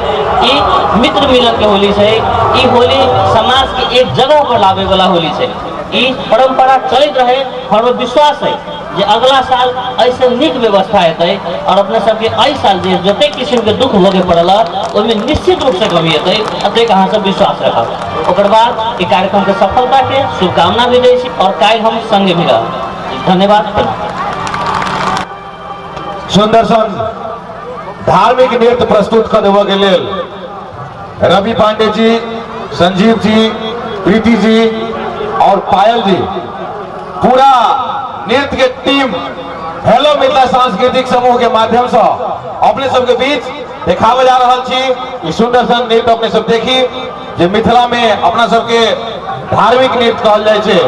F: ई मित्र मिलन के होली छै, ई होली समाज के एक जगह पर लाबे वाला होली छै। ई परंपरा चलैत रहे, हमरो विश्वास है जे अगला साल ऐसे नीक व्यवस्था हेतै और अपने सबके एहि साल जे जतेक किसिम के दुख भोगे पड़ल ओहिमे निश्चित रूप से कमी हेतै, एतेक अहाँ सब विश्वास रखब। ओकर बाद ई कार्यक्रम के सफलता के शुभकामना भी दै छी और काल्हि हम संगे भी रहब। धन्यवाद, प्रणाम।
B: सुंदर सन धार्मिक नृत्य प्रस्तुत कऽ देबऽ के लेल रवि पांडे जी, संजीव जी, प्रीति जी और पायल जी, पूरा नृत्य के टीम हेलो मिथिला सांस्कृतिक समूह के माध्यम से अपने सबके बीच देखावे जा रहल छी। ई सुंदर सन नृत्य अपने सब देखी जे मिथिला में अपना सबके धार्मिक नृत्य कहल जाइ छै।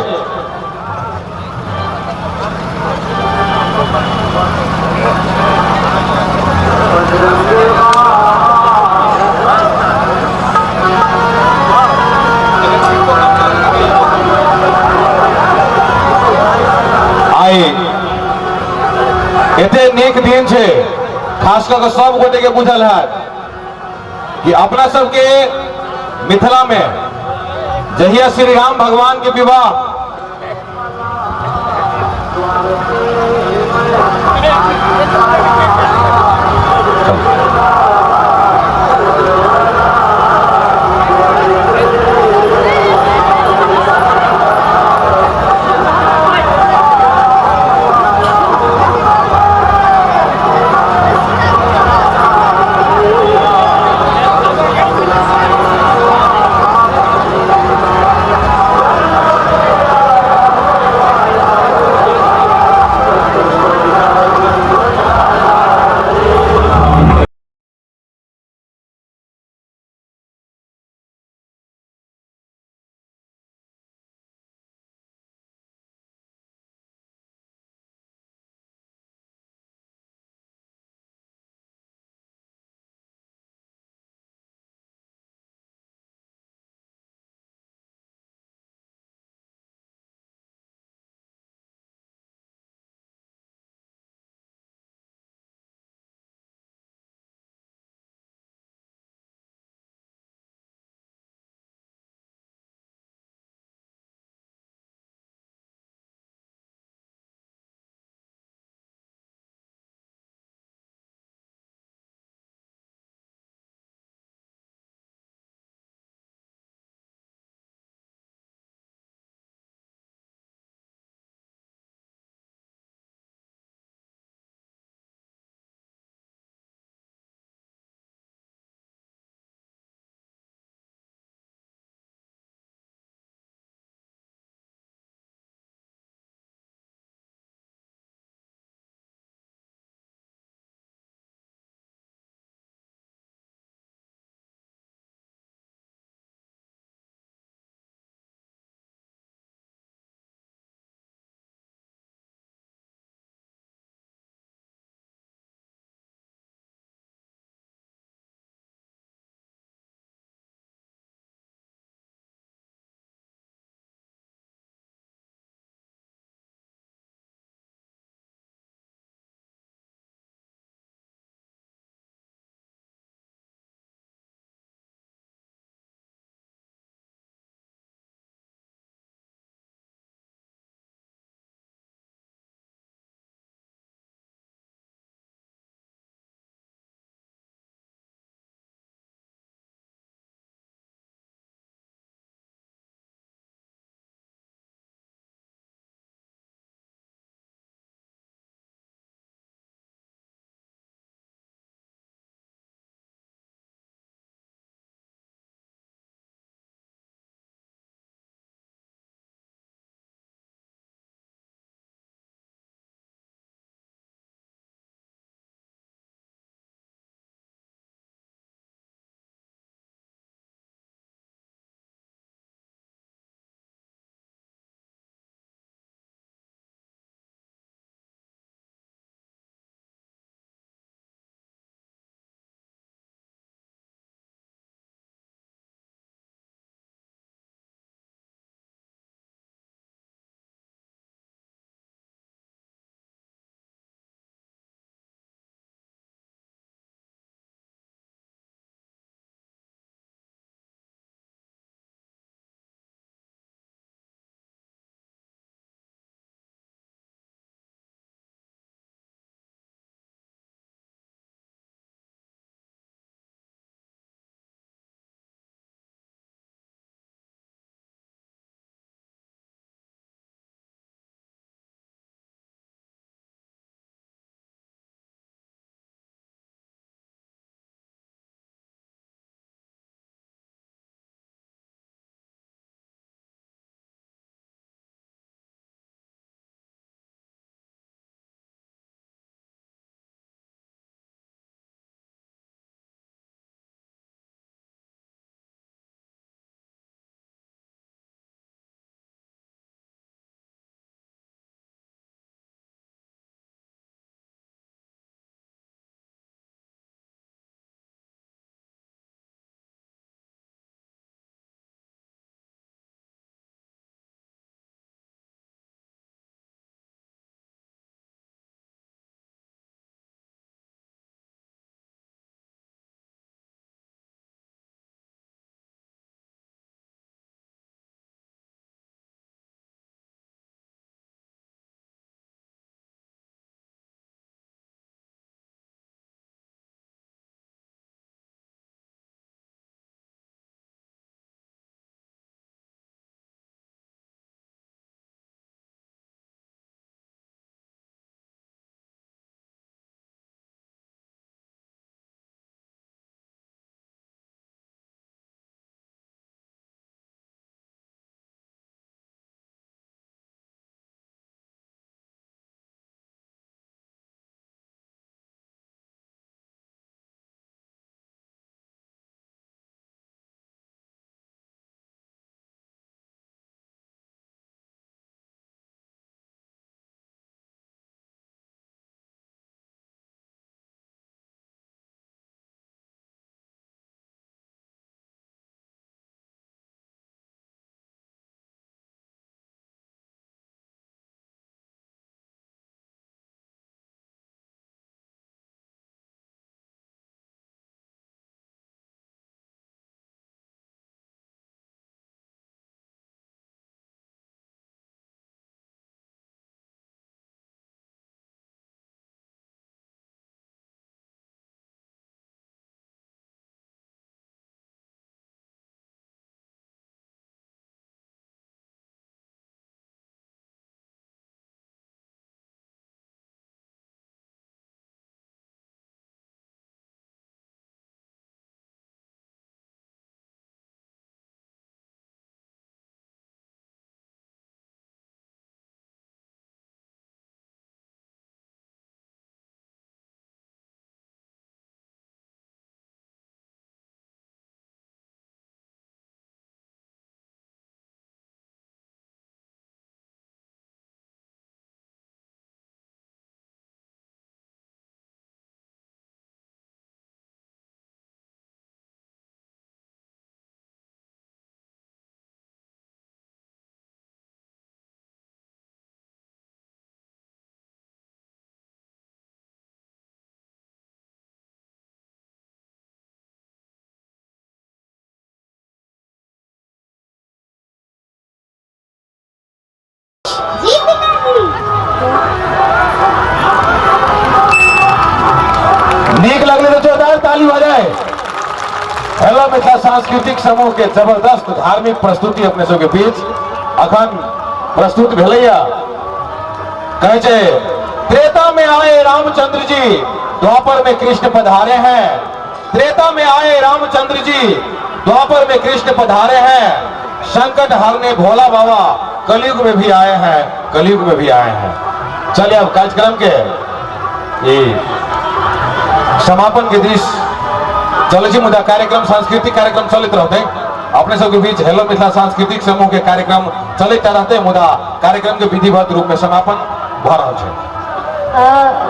B: आइ एते नीक दिन छै, खास कऽ के सब गोटे के बुझल हैत कि अपना सबके मिथिला में जहिया श्री राम भगवान के विवाह लगले तो जोरदार ताली बजाए। हेलो मिथिला सांस्कृतिक समूह के जबरदस्त धार्मिक प्रस्तुति अपने सबके बीच अखन प्रस्तुत भेलैया। कहे छै त्रेता में आए रामचंद्र जी, द्वापर में कृष्ण पधारे हैं। त्रेता में आए रामचंद्र जी, द्वापर में कृष्ण पधारे हैं। संकट हरने भोला बाबा कलयुग में भी आए हैं, कलयुग में भी आए हैं। चलिए अब कार्यक्रम के ये समापन के दृश्य चले छी, मुदा कार्यक्रम सांस्कृतिक कार्यक्रम चलैत रहते। अपने सबके बीच हेलो मिथिला सांस्कृतिक समूह के कार्यक्रम चलैत रहते, मुदा कार्यक्रम के विधिवत रूप में समापन भऽ रहल छै।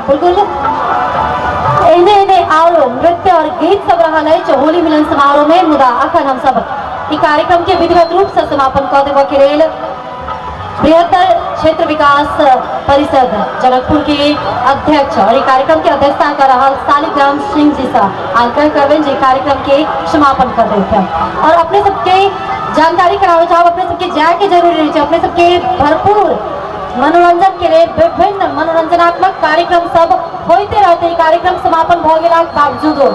D: बिल्कुल एहने एहने आओर नृत्य और गीत सब रहल अछि होली मिलन समारोह में, मुदा अखन हम सब ई कार्यक्रम के विधिवत रूप से समापन कऽ देबऽ के लेल बृहत्तर क्षेत्र विकास परिषद जनकपुर के अध्यक्ष और ई कार्यक्रम के अध्यक्षता कर रहल शालिग्राम सिंह जी से आग्रह करबनि जे कार्यक्रम के समापन कर देथिन। और अपने सबके जानकारी कराबे चाहब, अपने सबके जाय के जरूरी रहै छै, अपने सबके भरपूर मनोरंजन के लेल विभिन्न मनोरंजनात्मक कार्यक्रम सब होते रहते। कार्यक्रम समापन भऽ गेलाक बावजूदो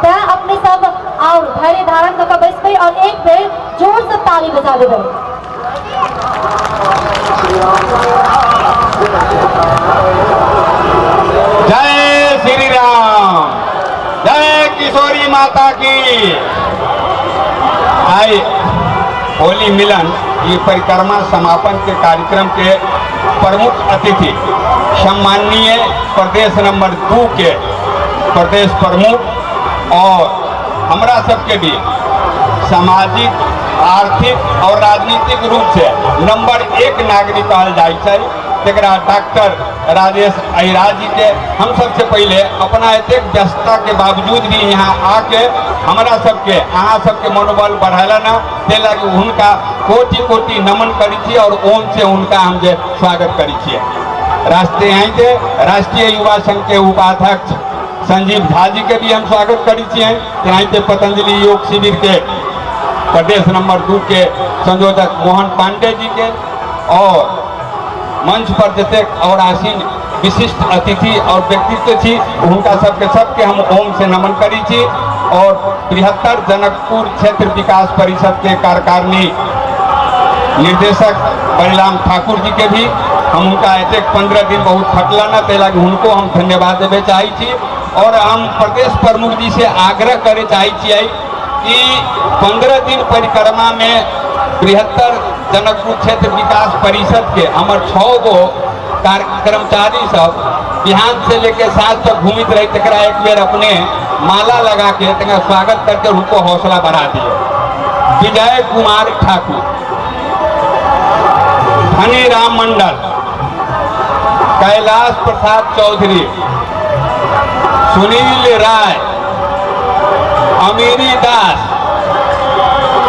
D: तैं अपने सब और धैर्य धारण कऽ के बैसबै और एक बेर जोर से ताली बजा देबै।
B: जय श्री राम, जय किशोरी माता की।
G: आइ होली मिलन ये परिक्रमा समापन के कार्यक्रम के प्रमुख अतिथि सम्माननीय प्रदेश नंबर 2 के प्रदेश प्रमुख और हमरा सबके भी सामाजिक, आर्थिक और राजनीतिक रूप से नंबर 1 नागरिक कहल जाइ छै, तकरा डॉक्टर राजेश अहिराज जी के हम सबसे पहले अपना एतेक व्यस्तता के बावजूद भी यहाँ आके हमरा सबके अहाँ सबके मनोबल बढ़ेलन, ताहि लागी हुनका कोटि कोटि नमन करै छी और ओम से हुनका हम जे स्वागत करै छियै। राष्ट्रीय के राष्ट्रीय युवा संघ के उपाध्यक्ष संजीव झा जी के भी हम स्वागत करै छियै। तेनाहिते पतंजलि योग शिविर के प्रदेश नंबर 2 के संयोजक मोहन पांडे जी के और मंच पर जतेक और आसीन विशिष्ट अतिथि और व्यक्तित्व छी हुनका सबके सबके हम ओम से नमन करै छी। और बृहत्तर जनकपुर क्षेत्र विकास परिषद के कार्यकारिणी निर्देशक बलिराम ठाकुर जी के भी हम उनका एतेक 15 दिन बहुत खटलन है, ताहि लागी हुनको हम धन्यवाद देवे चाहै छी। और हम प्रदेश प्रमुख जी से आग्रह करे चाहै छियै कि 15 दिन परिक्रमा में बृहत्तर जनकपुर क्षेत्र विकास परिषद के हमर 6 गो कर्मचारी सब बिहान से लेके साँझ तक घूमित रही, तकरा एक बेर अपने माला लगा के तकरा स्वागत करके उनको हौसला बढ़ा दिए। विजय कुमार ठाकुर, धनीराम मंडल, कैलाश प्रसाद चौधरी, सुनील राय, अमीरी दास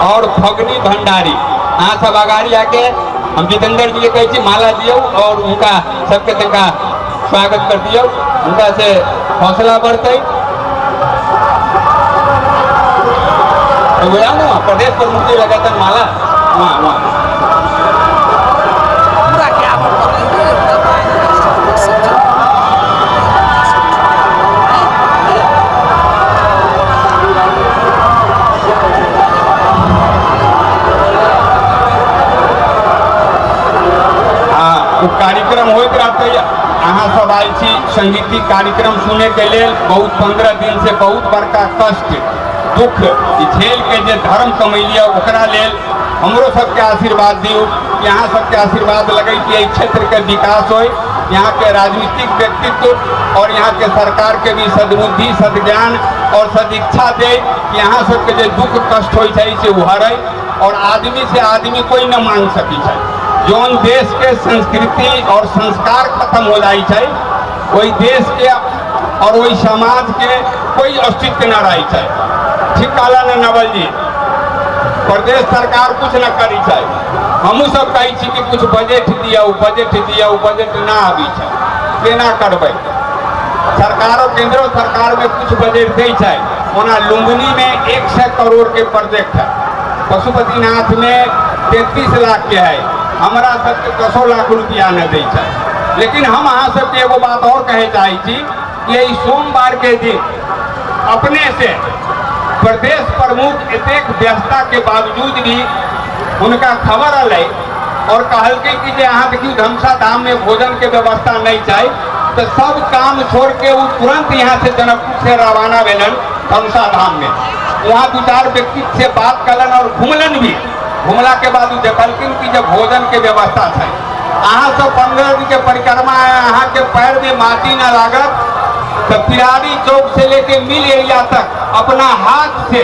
G: और फगनी भंडारी, अहाँ सब अगाड़ी आके हम जितेंद्र जी के कहै छी माला दियौ और उनका सबके तनका स्वागत कर दियौ, उनका से हौसला बढ़तै। तो ना प्रदेश प्रमुख जी लगातार माला वहाँ वहाँ कार्यक्रम होइत रहतै। अहाँ सब आयल छी संगीतिक कार्यक्रम सुने के लेल। बहुत 15 दिन से बहुत बड़का कष्ट दुख झेल के जे धर्म कमैलियै ओकरा लेल हमरो सबके आशीर्वाद दियौ कि अहाँ सबके आशीर्वाद लगै कि एहि क्षेत्र के विकास होय, यहाँ के राजनीतिक व्यक्तित्व और यहाँ के सरकार के भी सद्बुद्धि, सद्ज्ञान और सदिच्छा दे कि यहाँ सबके जे दुख कष्ट होइ छै से उहरै और आदमी से आदमी कोई न मांग सकी छै। जौन देश के संस्कृति और संस्कार खत्म हो जाइ छै ओहि देश के और ओहि समाज के कोई अस्तित्व न रहै छै। ठीक कहला ने नवल जी, प्रदेश सरकार कुछ न करी छै। हमहूँ सब कहै छी कि कुछ बजट दियौ, बजट दियौ, बजट ना आबै छै, केना करबै? सरकारो केंद्रो सरकार में कुछ बजट दै छै। ओना लुम्बिनी में 100 करोड़ के प्रोजेक्ट है, पशुपतिनाथ में 33 लाख के है, हमरा सबके 10 लाख रुपया न दै छै। लेकिन हम अहाँ सबके एगो बात और कहे चाहै छी कि एहि सोमवार के दिन अपने से प्रदेश प्रमुख एतेक व्यस्तता के बावजूद भी हुनका खबर अलै और कहलकै कि जे अहाँ देखियौ धमसा धाम में भोजन के व्यवस्था नहीं छै, तो सब काम छोड़ के वो तुरंत यहाँ से जनकपुर से रवाना भेलन धमसा धाम में। वहाँ दू चार व्यक्ति से बात कलन और घुमलन भी। घुमला के बाद उ देखलखिन कि जे भोजन के व्यवस्था छै। अहाँ सब 15 दिन के परिक्रमा है, अहाँ के पैर में माटी न लागत तो पिरारी चौक से लेके मिल एरिया तक अपना हाथ से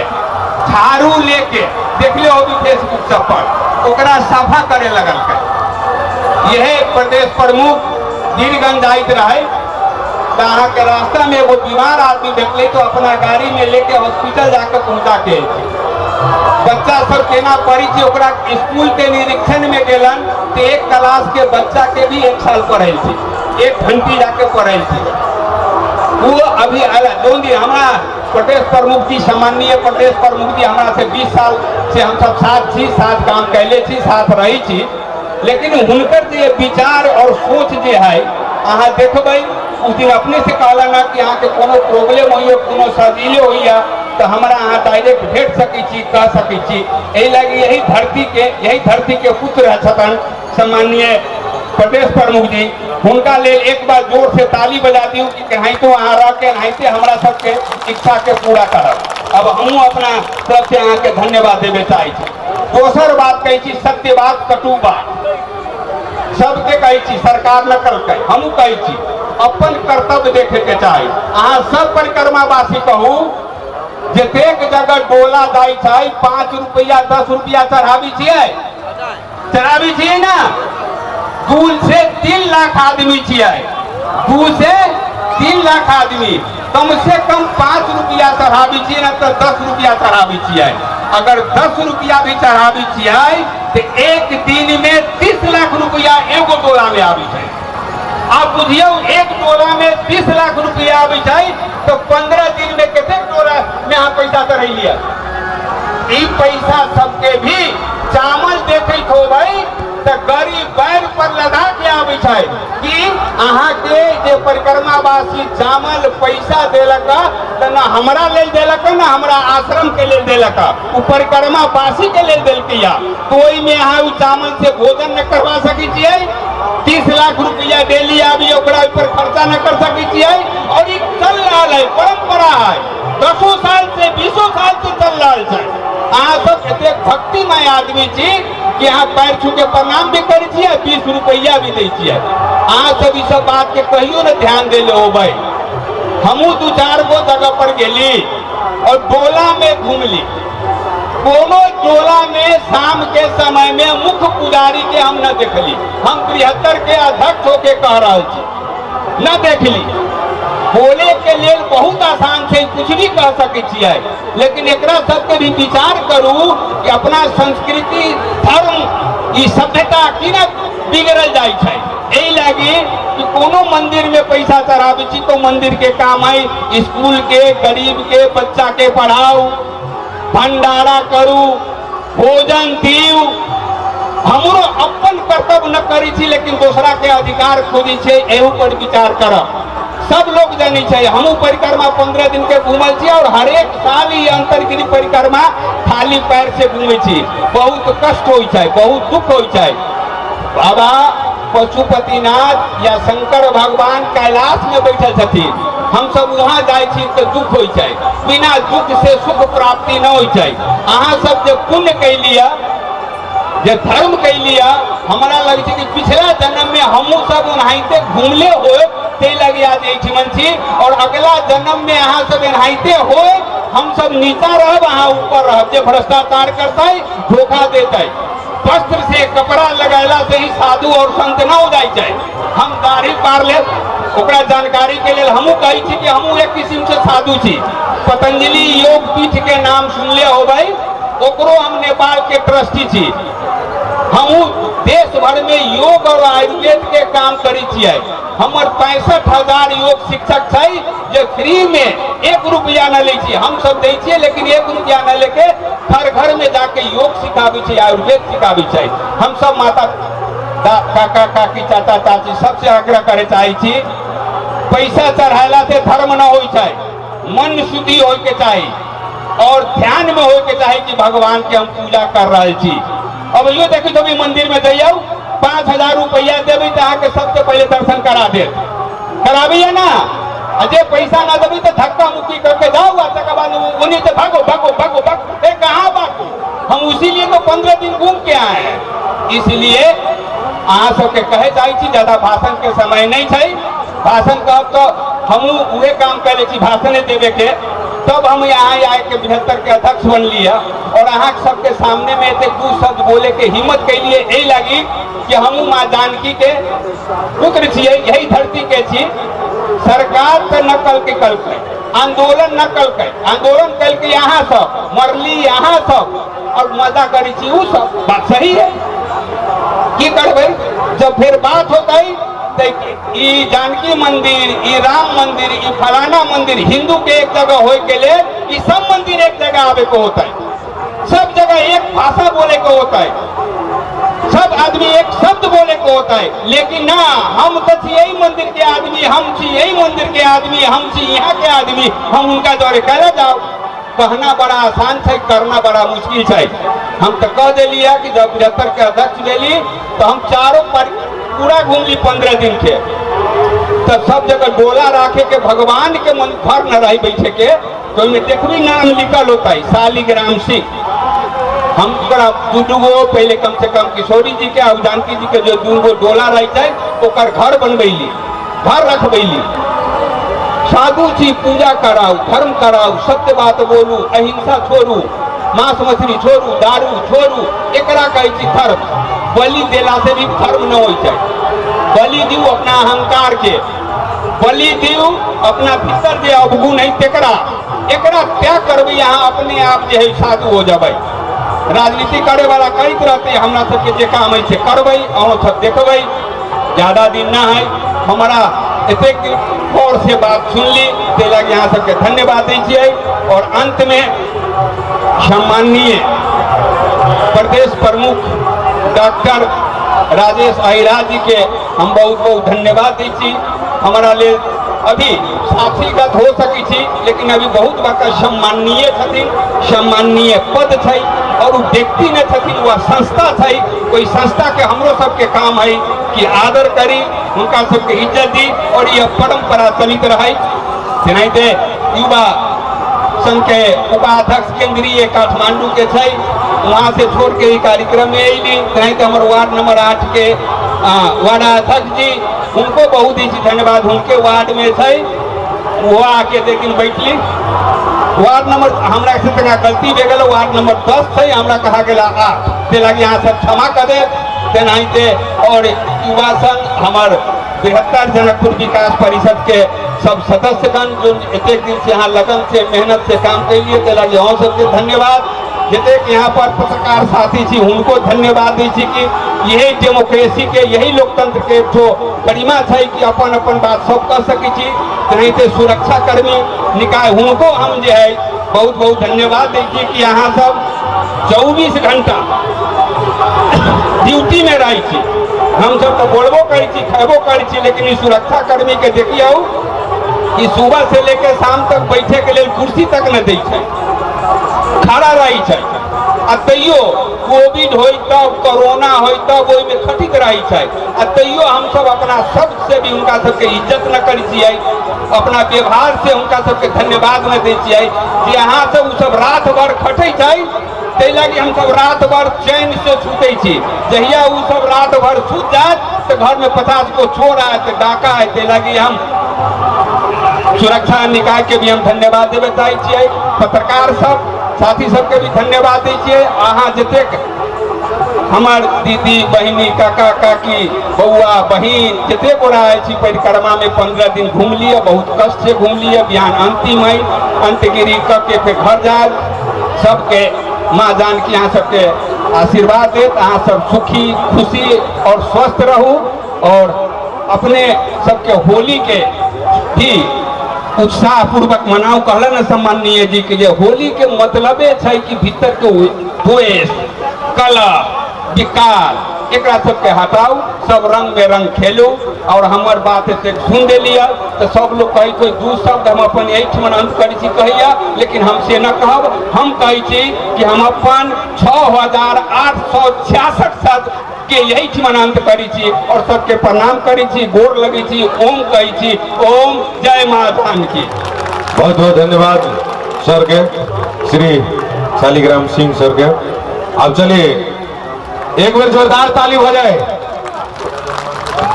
G: झाड़ू लेके देखले होबी फेसबुक सब पर, ओकरा साफा करे लगल। यह प्रदेश प्रमुख वीरगंज जाइत रहे तो अहाँ के रास्ता में एगो बीमार आदमी देखले तो अपना गाड़ी में लेके हॉस्पिटल जाके पहुंचा के बच्चा सब केना पढ़ी छै ओकरा स्कूल के निरीक्षण में गेलन तो एक क्लास के बच्चा के भी 1 साल पढ़ल छै, 1 घंटी जाके पढ़ल छै। वो अभी अलग जोन दिन हमरा प्रदेश प्रमुख जी, सम्माननीय प्रदेश प्रमुख जी हमरा से 20 साल से हम सब साथ छी, साथ काम कैले छी, साथ रही छी, लेकिन हुनकर जे विचार और सोच जे है अहाँ देखबै उस दिन अपने से कहलन कि अहाँके कोनो प्रॉब्लम होइए, कोनो सजीले होइए तो हमरा अहाँ डायरेक्ट भेट सकै छी, कह सकै छी। एहि लागि यही धरती के पुत्र छथन सम्माननीय प्रदेश प्रमुख जी। हुनका लेल एक बार जोर से ताली बजा दियौ कि केनाहितो अहाँ रह के एनाहिते हमरा सबके इच्छा के पूरा करब। अब हमहूँ अपना तरफ से अहाँके धन्यवाद देवे चाहै छी। दोसर बात कहै छी, सत्य बात कटु बात सबके कहै छी, सरकार न कलकै, हमहूँ कहै छी अपन कर्तव्य देखे के चाही। अहाँ सब परिक्रमावासी कहू जतेक जगह डोला जाइ छै 5 रुपया 10 रुपया चढ़ाबी छियै, चढ़ाबी छियै ना? 2 से 3 लाख आदमी छियै, 2 से 3 लाख आदमी कम से कम 5 रुपया चढ़ाबी छियै ना तो 10 रुपया चढ़ाबी छियै। अगर 10 रुपया भी चढ़ाबी छियै तो एक दिन में 30 लाख रुपया एगो डोला में आबी छै। आप बुझियौ एक डोला में 30 लाख रुपया आबी छै तो 15 दिन में कतेक डोला में अहाँ पैसा चढ़ेलियै? ई पैसा सबके भी चावल देखै होबै तऽ गरीब बैर पर लदा के आबै छै कि अहाँके जे परिक्रमावासी चावल पैसा देलक तऽ न हमरा लेल देलक न हमरा आश्रम के लेल देलक, ओ परिक्रमावासी के लेल देलकै। तो ओहिमे अहाँ ओ चावल से भोजन न करवा सकै छियै, 30 लाख रुपया डेली आबी ओकरा ऊपर खर्चा न कर सकै छियै। और ई चल रहल है, परंपरा है, 10 साल से 20 साल से चल रहल छै। अहाँ सब एतेक भक्तिमय आदमी छी कि अहाँ पैर छू के प्रणाम भी करै छियै, 20 रुपया भी दै छियै। अहाँ सब ई सब बात के कहियो न ध्यान देले होबै। हमहूँ 2-4 गो जगह पर गेली और डोला में घूमली, कोनो टोला में शाम के समय में मुख्य पुजारी के हम न देखली। हम बृहत्तर के अध्यक्ष होके कह रहा छी, न देखली। बोले के लेल बहुत आसान छै, कुछ भी कह सकै छियै, लेकिन एकरा सबके भी विचार करू कि अपना संस्कृति धर्म ई सभ्यता की न बिगड़ल जाइ छै। एहि लागी कि कोनो मंदिर में पैसा चढ़ाबै छी तो मंदिर के काम है स्कूल के, गरीब के बच्चा के पढ़ाऊ, भंडारा करू, भोजन दियू। हमरो अपन कर्तव्य न करै छी लेकिन दोसरा के अधिकार खोजै छै, एहू पर विचार करब। सब लोग जानै छै हमहूँ परिक्रमा 15 दिन के घूमल छी और हरेक साल ई अंतर्गिरी परिक्रमा खाली पैर से घूमै छी। बहुत कष्ट होइ छै, बहुत दुख होइ छै। बाबा पशुपतिनाथ या शंकर भगवान कैलाश में बैठल छथिन, हम सब वहाँ जाइ छी तो दुख होइ छै। बिना दुख से सुख प्राप्ति न होइ छै। अहाँ सब जे पुण्य कैलियै, जे धर्म कैलियै, हमरा लगै छै कि पिछला जन्म में हमहूँ सब ओनाहिते घूमले होय, ताहि लगे आज एहिठिमन छी। और अगला जन्म में अहाँ सब एनाहिते होय, हम सब नीचा रहब, अहाँ ऊपर रहब। जे भ्रष्टाचार करतै, धोखा देतै, वस्त्र से कपड़ा लगैला से ही साधु और संत न हो जाइ छै। हम दाढ़ी पार लेब, ओकरा जानकारी के लेल हमहूँ कहै छी कि हमहूँ एक किस्म से साधु छी। पतंजलि योग पीठ के नाम सुनले होबै, ओकरो हम नेपाल के ट्रस्टी छी। हमहूँ देश भर में योग और आयुर्वेद के काम करै छियै। हमर 65,000 योग शिक्षक छै जे फ्री में 1 रुपया न लै छियै। हम सब दै छियै लेकिन 1 रुपया न लेके घर घर में जाके योग सिखाबै छै, आयुर्वेद सिखाबै छै। हम सब माता काका काकी चाचा चाची सबसे आग्रह करे चाहै छी, पैसा चढ़ेला से धर्म न होइ छै। मन शुद्धि होय के चाही और ध्यान में होय के चाही कि भगवान के हम पूजा कर रहल छी। अब यो देखी तो भी मंदिर में जइयौ, 5000 रुपया देबै तऽ अहाँके सबसे पहिले दर्शन करा देत, कराबैया ना? आ जे पैसा ना देबै तऽ धक्का मुक्की करके जाओ, आ तकर बाद ओन्ने से भागो भागो भागो भागो। ए कहाँ भागो, हम उसी लिए तो 15 दिन घूम के आए हैं। इसलिए अहाँ सबके कहे चाहै छी, ज्यादा भाषण के समय नहीं छै, भाषण कहब तो हमहूँ उहे काम कैले छी भाषणे देवे के, तब हम यहाँ आए के बृहत्तर के अध्यक्ष बनली है और अहाँ सबके सामने में एते दू शब्द बोले के हिम्मत कैलिए एहि लागी कि हमहूँ माँ जानकी के पुत्र छियै, यही धरती के छी। सरकार तऽ न कलकै कलकै, आंदोलन न कलकै, आंदोलन कलकै अहाँ सब, मरली अहाँ सब और मजा करै छी उ सब। बात सही है, की करबै जब फिर बात होतै तऽ ई जानकी मंदिर, ई राम मंदिर, ई फलाना मंदिर, हिंदू के एक जगह होय के लेल ई सब मंदिर एक जगह आवे के होतै, सब जगह एक भाषा बोले के होतै, सब आदमी एक शब्द बोले के होता है। लेकिन ना, हम तो छी यही मंदिर के आदमी, हम छी यही मंदिर के आदमी, हम छी यहाँ के आदमी, हम उनका दौरे कहला जाओ। कहना बड़ा आसान है, करना बड़ा मुश्किल है। हम तो कह दिलिए कि जब बृहत्तर के अध्यक्ष भेली तो हम चारों पर पूरा घूमली 15 दिन के, तो सब जगह डोला राखे के भगवान के मन घर न रही बैठे के, तो ओहिमे देखबी नाम लिखल होता है शालिग्राम सिंह। हम ओकरा दू दूगो पहले कम से कम किशोरी जी के और जानकी जी के जो दू गो डोला रही छै ओकर घर बनबैली, घर रखबैली। साधु छी, पूजा कराउ, धर्म कराउ, सत्य बात बोलू, अहिंसा छोड़ू, मांस मछली छोड़ू, दारू छोड़ू, एकरा कहै छी धर्म। बलि देला से भी धर्म न होइ छै। बलि दियौ अपना अहंकार के, बलि दियौ अपना भीतर जे अवगुण है तेकरा, एकरा त्याग करबै अहाँ अपने आप जे है साधु हो जबै। राजनीति करे वाला करैत रहते, हमरा सबके जे काम है से करबै, अहाँ सब देखबै। ज्यादा दिन ना है, हमारा एतेक दिन गौर से बात सुनली, ताहि लागी अहाँ सबके धन्यवाद दै छियै। और अंत में सम्माननीय प्रदेश प्रमुख डॉक्टर राजेश अहिरा जी के हम बहुत बहुत धन्यवाद दै छी। हमारा लेल अभी साथीगत हो सकै छी, लेकिन अभी बहुत बड़का सम्माननीय छथिन, सम्माननीय पद छै और उ व्यक्ति न छथिन, वह संस्था छै। ओहि संस्था के हमरो सबके काम है कि आदर करी, हुनका सबके इज्जत दी और यह परंपरा चलित रहे। तेनाहिते युवा संघ के उपाध्यक्ष केंद्रीय काठमांडू के छै, वहाँ से छोड़ के ई कार्यक्रम में अयली। तेनाहिते हमर वार्ड नंबर 8 के वार्ड अध्यक्ष जी, उनको बहुत ही धन्यवाद, उनके वार्ड में छै वो आके लेकिन बैठली। वार्ड नंबर हमरा से तनिका गलती भए गेल, वार्ड नंबर 10 छै, हमरा कहा गेल 8, ते लागी अहाँ सब क्षमा कर दे। तेनाहिते और युवा संघ हमर बृहत्तर जनकपुर विकास परिषद के सब सदस्यगण जो एतेक दिन से यहाँ लगन से मेहनत से काम कैलिए, ते लागी अहाँ सबके धन्यवाद। जतेक यहाँ पर पत्रकार साथी छी हुनको धन्यवाद दै छी कि यही डेमोक्रेसी के, यही लोकतंत्र के जो गरिमा छै कि अपन अपन बात सब कह सकै छी। तेनाहिते सुरक्षाकर्मी निकाय हुनको हम जे है बहुत बहुत धन्यवाद दै छी कि अहाँ सब 24 घंटा ड्यूटी में रहै छी। हम सब तो बोलबो करै छी, खेबो करै छी, लेकिन ई सुरक्षाकर्मी के देखियौ कि सुबह से लेके शाम तक बैठे के लेल कुर्सी तक न दै छै, खड़ा रहै छै। आ तैयो कोविड होय तब, कोरोना होय तब ओहिमे खटित रहै छै। आ तैयो हमसब अपना शब्द से भी हुनका सबके इज्जत न करै छियै, अपना व्यवहार से हुनका सबके धन्यवाद न दै छियै जे अहाँ सब ओ सब रात भर खटै छै, ताहि लागी हमसब रात भर चैन से सुतै छी। जहिया ओ सब रात भर सुत जायत तऽ घर में 50 गो चोर आयत, डाका आयत। ताहि लागी हम सुरक्षा निकाय के भी हम धन्यवाद देवे चाहै छियै, पत्रकार सब साथी सबके भी धन्यवाद दै छियै। अहाँ जतेक हमर दीदी बहिनी काका काकी बौआ बहिन जतेक गोरा आयल छी परिक्रमा में 15 दिन घुमलियै, बहुत कष्ट से घुमलियै। बिहान अंतिम है, अंत्यगिरी कऽ के फेर घर जायब। सबके माँ जानकी अहाँ सबके आशीर्वाद देत, अहाँ सब सुखी खुशी और स्वस्थ रहू और अपने सबके होली के भी उत्साह पूर्वक मनाउ। कहलन ने सम्माननीय जी के जे होली के मतलबे छै कि भीतर के द्वेष, कलह, विकार एकरा सबके हटाउ, सब रंग में रंग खेलू। और हमर बात एतेक सुन देलियै तऽ सब लोग कहै छै दू शब्द हम अपन एहिठमन अंत करै छी कहैया, लेकिन हम से न कहब। हम कहै छी कि हम अपन 6866 शब्द के एहिठमन अंत करै छी और सबके प्रणाम करै छी, गोर लगै छी, ओम कहै छी, ओम जय माँ जानकी।
B: बहुत बहुत धन्यवाद सर के, श्री शालिग्राम सिंह सर के। अब चलिए एक बार जोरदार ताली हो जाए।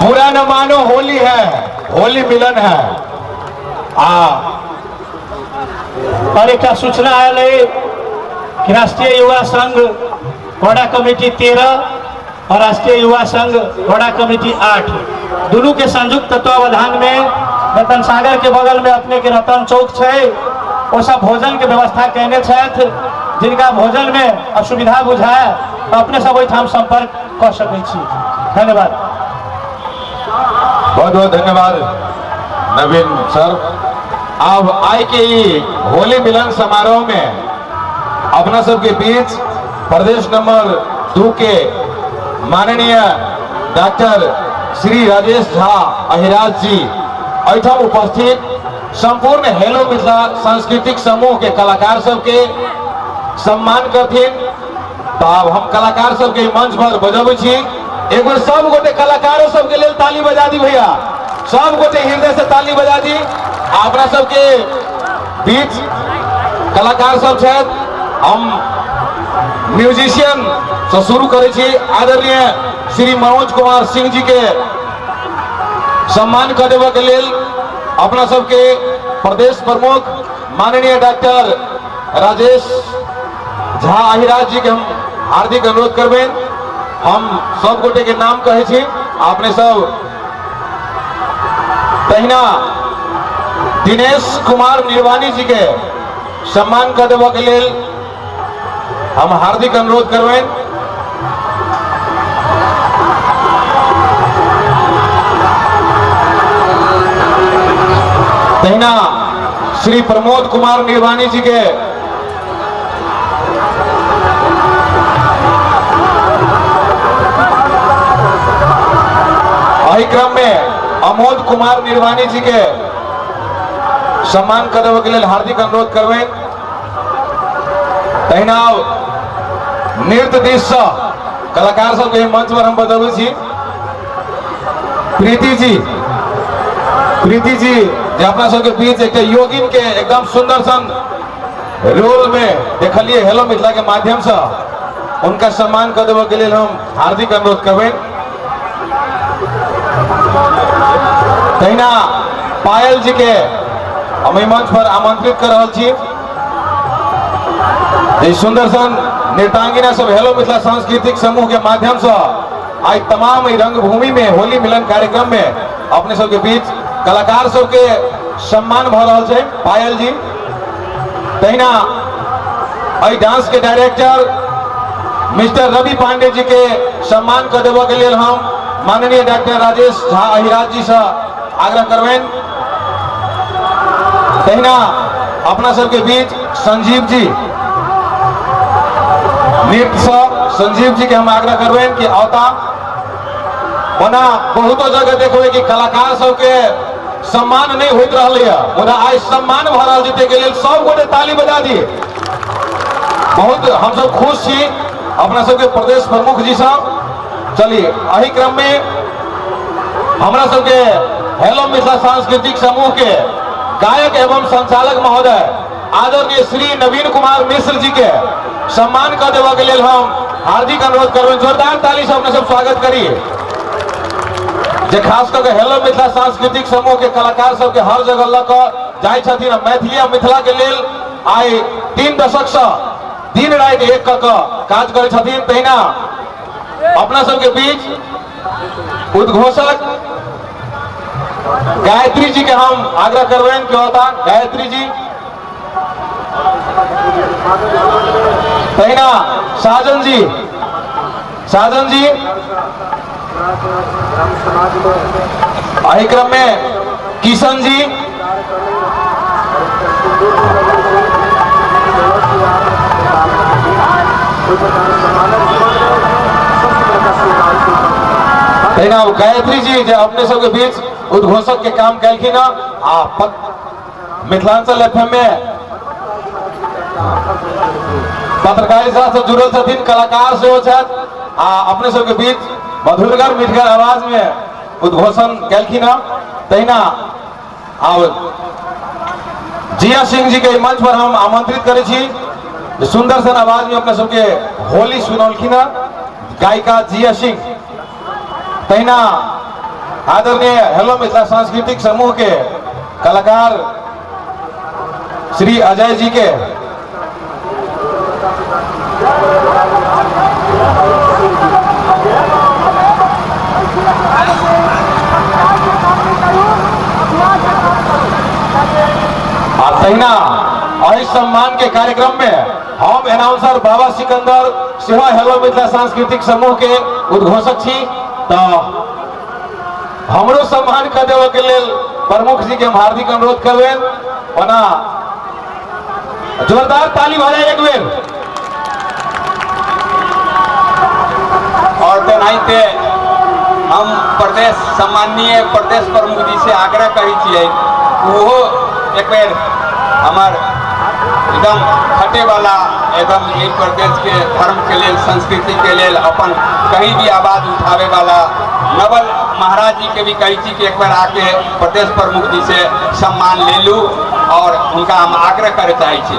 B: बुरा न मानो होली है, होली मिलन है। आ
C: और एक सूचना आयल है कि राष्ट्रीय युवा संघ घोड़ा कमेटी 13 और राष्ट्रीय युवा संघ घोड़ा कमेटी 8 दोनों के संयुक्त तत्वावधान में रतन सागर के बगल में अपने के रतन चौक छै, ओ सब भोजन के व्यवस्था केने छथि। जिनका भोजन में असुविधा बुझाए तो अपने सब ओहिठाम संपर्क कऽ सकै छी। धन्यवाद।
B: बहुत बहुत धन्यवाद नवीन सर। अब आइ के ई होली मिलन समारोह में अपना सबके बीच प्रदेश नंबर 2 के माननीय डॉक्टर श्री राजेश झा अहिराज जी एहिठाम उपस्थित संपूर्ण हेलो मिथिला सांस्कृतिक समूह के कलाकार सबके सम्मान करथिन। तो अब हम कलाकार सबके मंच पर बजबै छी। एक बार सब गोटे कलाकारों सबके लेल ताली बजा दी भैया, सब गोटे हृदय से ताली बजा दी। अपना सबके बीच कलाकार सब छथि। हम म्यूजिशियन से शुरू करै छी। आदरणीय श्री मनोज कुमार सिंह जी के सम्मान कऽ देबऽ के लेल अपना सबके प्रदेश प्रमुख माननीय डॉक्टर राजेश झा अहिराज जी के हम हार्दिक अनुरोध करबनि। हम सब गोटे के नाम कहै छी, अपने सब। तहिना दिनेश कुमार निर्वाणी जी के सम्मान कऽ देबऽ के लेल हम हार्दिक अनुरोध करबनि। तहिना श्री प्रमोद कुमार निर्वाणी जी के एहि क्रम में अमोद कुमार निर्वाणी जी के सम्मान करबऽ के लेल हार्दिक अनुरोध करबनि। तहिना नृत्य दिस से कलाकार सबके मंच पर हम बजबै छी। प्रीति जी, प्रीति जी जे अपना सबके बीच एक योगिन के एकदम सुंदर सन रोल में देखलिए हेलो मिथिला के माध्यम से, उनका सम्मान कर देबऽ के लेल हम हार्दिक अनुरोध करबनि। तहिना पायल जी के हम एहि मंच पर आमंत्रित कर रहल छी। जे सुंदर सन नृत्यांगना सब हेलो मिथिला सांस्कृतिक समूह के माध्यम से आई तमाम एहि रंगभूमि में होली मिलन कार्यक्रम में अपने सबके बीच कलाकार सबके सम्मान भऽ रहल छै पायल जी। तहिना एहि डांस के डायरेक्टर मिस्टर रवि पांडे जी के सम्मान कऽ देबऽ के लेल हम माननीय डॉक्टर राजेश झा अहिराज जी से आग्रह करबनि। तहिना अपना सबके बीच संजीव जी नृत्य से संजीव जी के हम आग्रह करबनि कि औता। ओना बहुतो जगह देखबै कि कलाकार सबके सम्मान नहीं होइत रहलैए, मुदा आइ सम्मान भऽ रहल छै, ताहिके लेल सब गोटे ताली बजा दी। बहुत हमसब खुश छी अपना सबके प्रदेश प्रमुख जी सब। चलिए एहि क्रम में हमरा सबके हेलो मिथिला सांस्कृतिक समूह के गायक एवं संचालक महोदय आदरणीय श्री नवीन कुमार मिश्र जी के सम्मान कऽ देबऽ के लेल हम हार्दिक अनुरोध करबनि। जोरदार ताली से अपने सब स्वागत करी। जे खास कऽ के हेलो मिथिला सांस्कृतिक समूह के कलाकार सबके हर जगह लऽ कऽ जाइ छथिन आ मैथिली आ मिथिला के लेल आइ 3 दशक से दिन राति एक कऽ कऽ काज करै छथिन। तहिना अपना सबके बीच उद्घोषक गायत्री जी के हम आग्रह करबनि कि औता गायत्री जी। तहिना साजन जी, साजन जी एहि क्रम में किशन जी, तहिना गायत्री जी जे अपने सबके बीच उद्घोषक के काम केलखिन हँ आ मिथिलांचल एफ एम में पत्रकारिता से जुड़ल छथिन, कलाकार सेहो छथि आ अपने सबके बीच मधुरगर मिठगर आवाज में उद्घोषण केलखिन हँ। तहिना आब जिया सिंह जी के मंच पर हम आमंत्रित करै छी, सुंदर सन आवाज में अपना सबके होली सुनौलखिन हँ गायिका जिया सिंह। तहिना आदरणीय हेलो मिथिला सांस्कृतिक समूह के कलाकार श्री अजय जी के आ तहिना एहि सम्मान के कार्यक्रम में हम अनाउंसर बाबा सिकंदर सेहो हेलो मिथिला सांस्कृतिक समूह के उद्घोषक छी, तो हमरो सम्मान कर देवे के लेल प्रमुख जी के हम हार्दिक अनुरोध करबनि। ओना जोरदार ताली भऽ जाय एक बेर।
G: और तेनाहिते हम प्रदेश सम्माननीय प्रदेश प्रमुख जी से आग्रह करै छियै ओहो एक बेर हमर एकदम खटे वाला एकदम एहि प्रदेश के धर्म के लेल संस्कृति के लेल अपन कहीं भी आवाज उठावे वाला नवल महाराज जी के भी कहै छी कि एक बार आके प्रदेश प्रमुख जी से सम्मान ले लू और उनका हम आग्रह करे चाहै छी।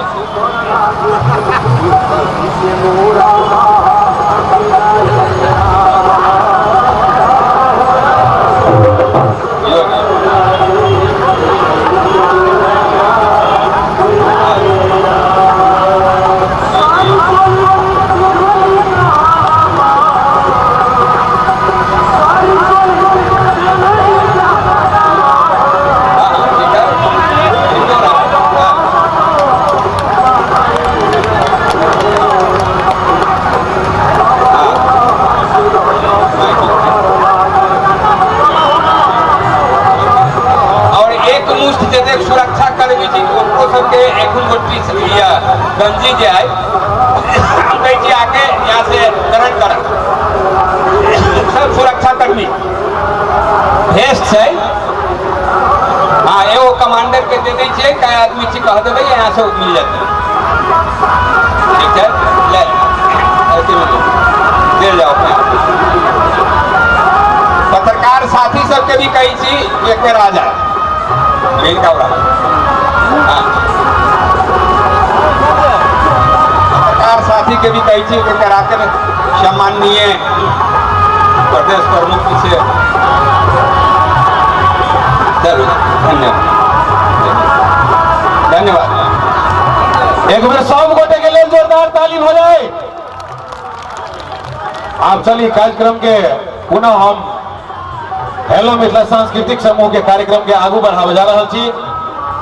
G: और एक मुश्त जतेक सुरक्षा कर्मी छी ओकरो सबके एखन गोटी गंजी जे है हम कहै छी आके यहाँ से ग्रहण करब। सब सुरक्षा कर्मी भेष छै। हाँ एगो कमांडर के दे दै छियै, कै आदमी छी कह देबै यहाँ से मिल जेतै। ठीक है, ले ऐसे मिल दे जाओ अपने। पत्रकार साथी सबके भी कहै छी एक बेर आ जाए मेन का रहा। हाँ पत्रकार साथी के भी कहै छी एक बेर आके सम्माननीय प्रदेश प्रमुख से चलो धन्यवाद धन्यवाद।
B: एक बेर सब गोटे के लेल जोरदार ताली भऽ जाय। आप चलिए कार्यक्रम के पुनः हम हेलो मिथिला सांस्कृतिक समूह के कार्यक्रम के आगू बढ़ावे जा रहल छी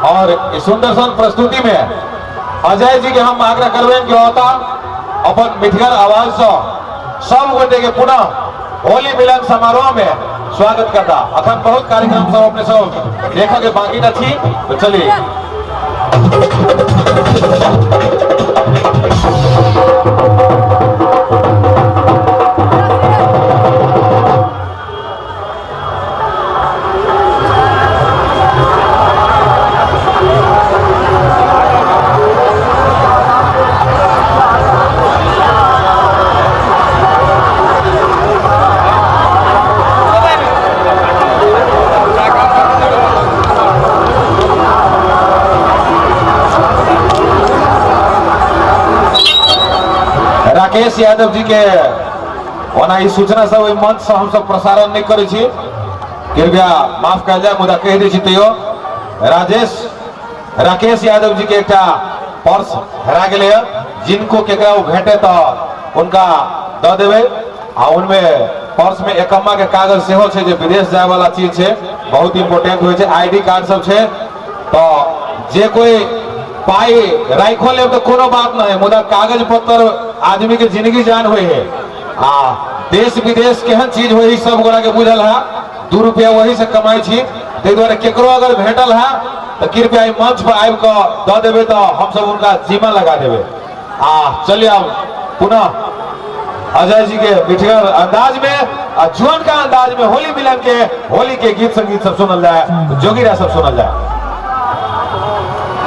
B: और इस सुंदर सन प्रस्तुति में अजय जी के हम आग्रह करबनि कि औता अपन मिठगर आवाज से सब गोटे के पुनः होली मिलन समारोह में स्वागत करता। अखन बहुत कार्यक्रम सब अपने सब देखे के बाकी अछि, तो चलिए। राकेश यादव जी के ओना ई सूचना सब ओहि मंच से हमसब प्रसारण नहीं करै छी, कृपया माफ कयल जाय, मुदा कहि दै छी तैयो राकेश यादव जी के एकटा पर्स हेरा गेलै हँ, जिनको केकरा ओ भेटे तऽ उनका दऽ देबै। आ उनमे पर्स में एकम्मा के कागज सेहो छै जे विदेश जाय वाला चीज छै, बहुत इम्पोर्टेंट होइ छै, आईडी कार्ड सब छै। तऽ जे कोई पाई राखो लेब तऽ कोनो बात नहीं, मुदा कागज पत्तर आदमी के जिंदगी जान होइ है। आ देश विदेश केहन चीज होइ सब गोरा के बुझल है, 2 रुपया वही से कमाई छी, ताहि दुआरे केकरो अगर भेटल है तऽ कृपया एहि मंच पर आबि कऽ दऽ देबै तऽ हमसब हुनका जिम्मा लगा देबै। आ चलिए अब पुनः अजय जी के मिठगर अंदाज में आ जुअन का अंदाज में होली मिलन के होली के गीत संगीत सब सुनल जाए, जोगीरा सब सुनल जाए।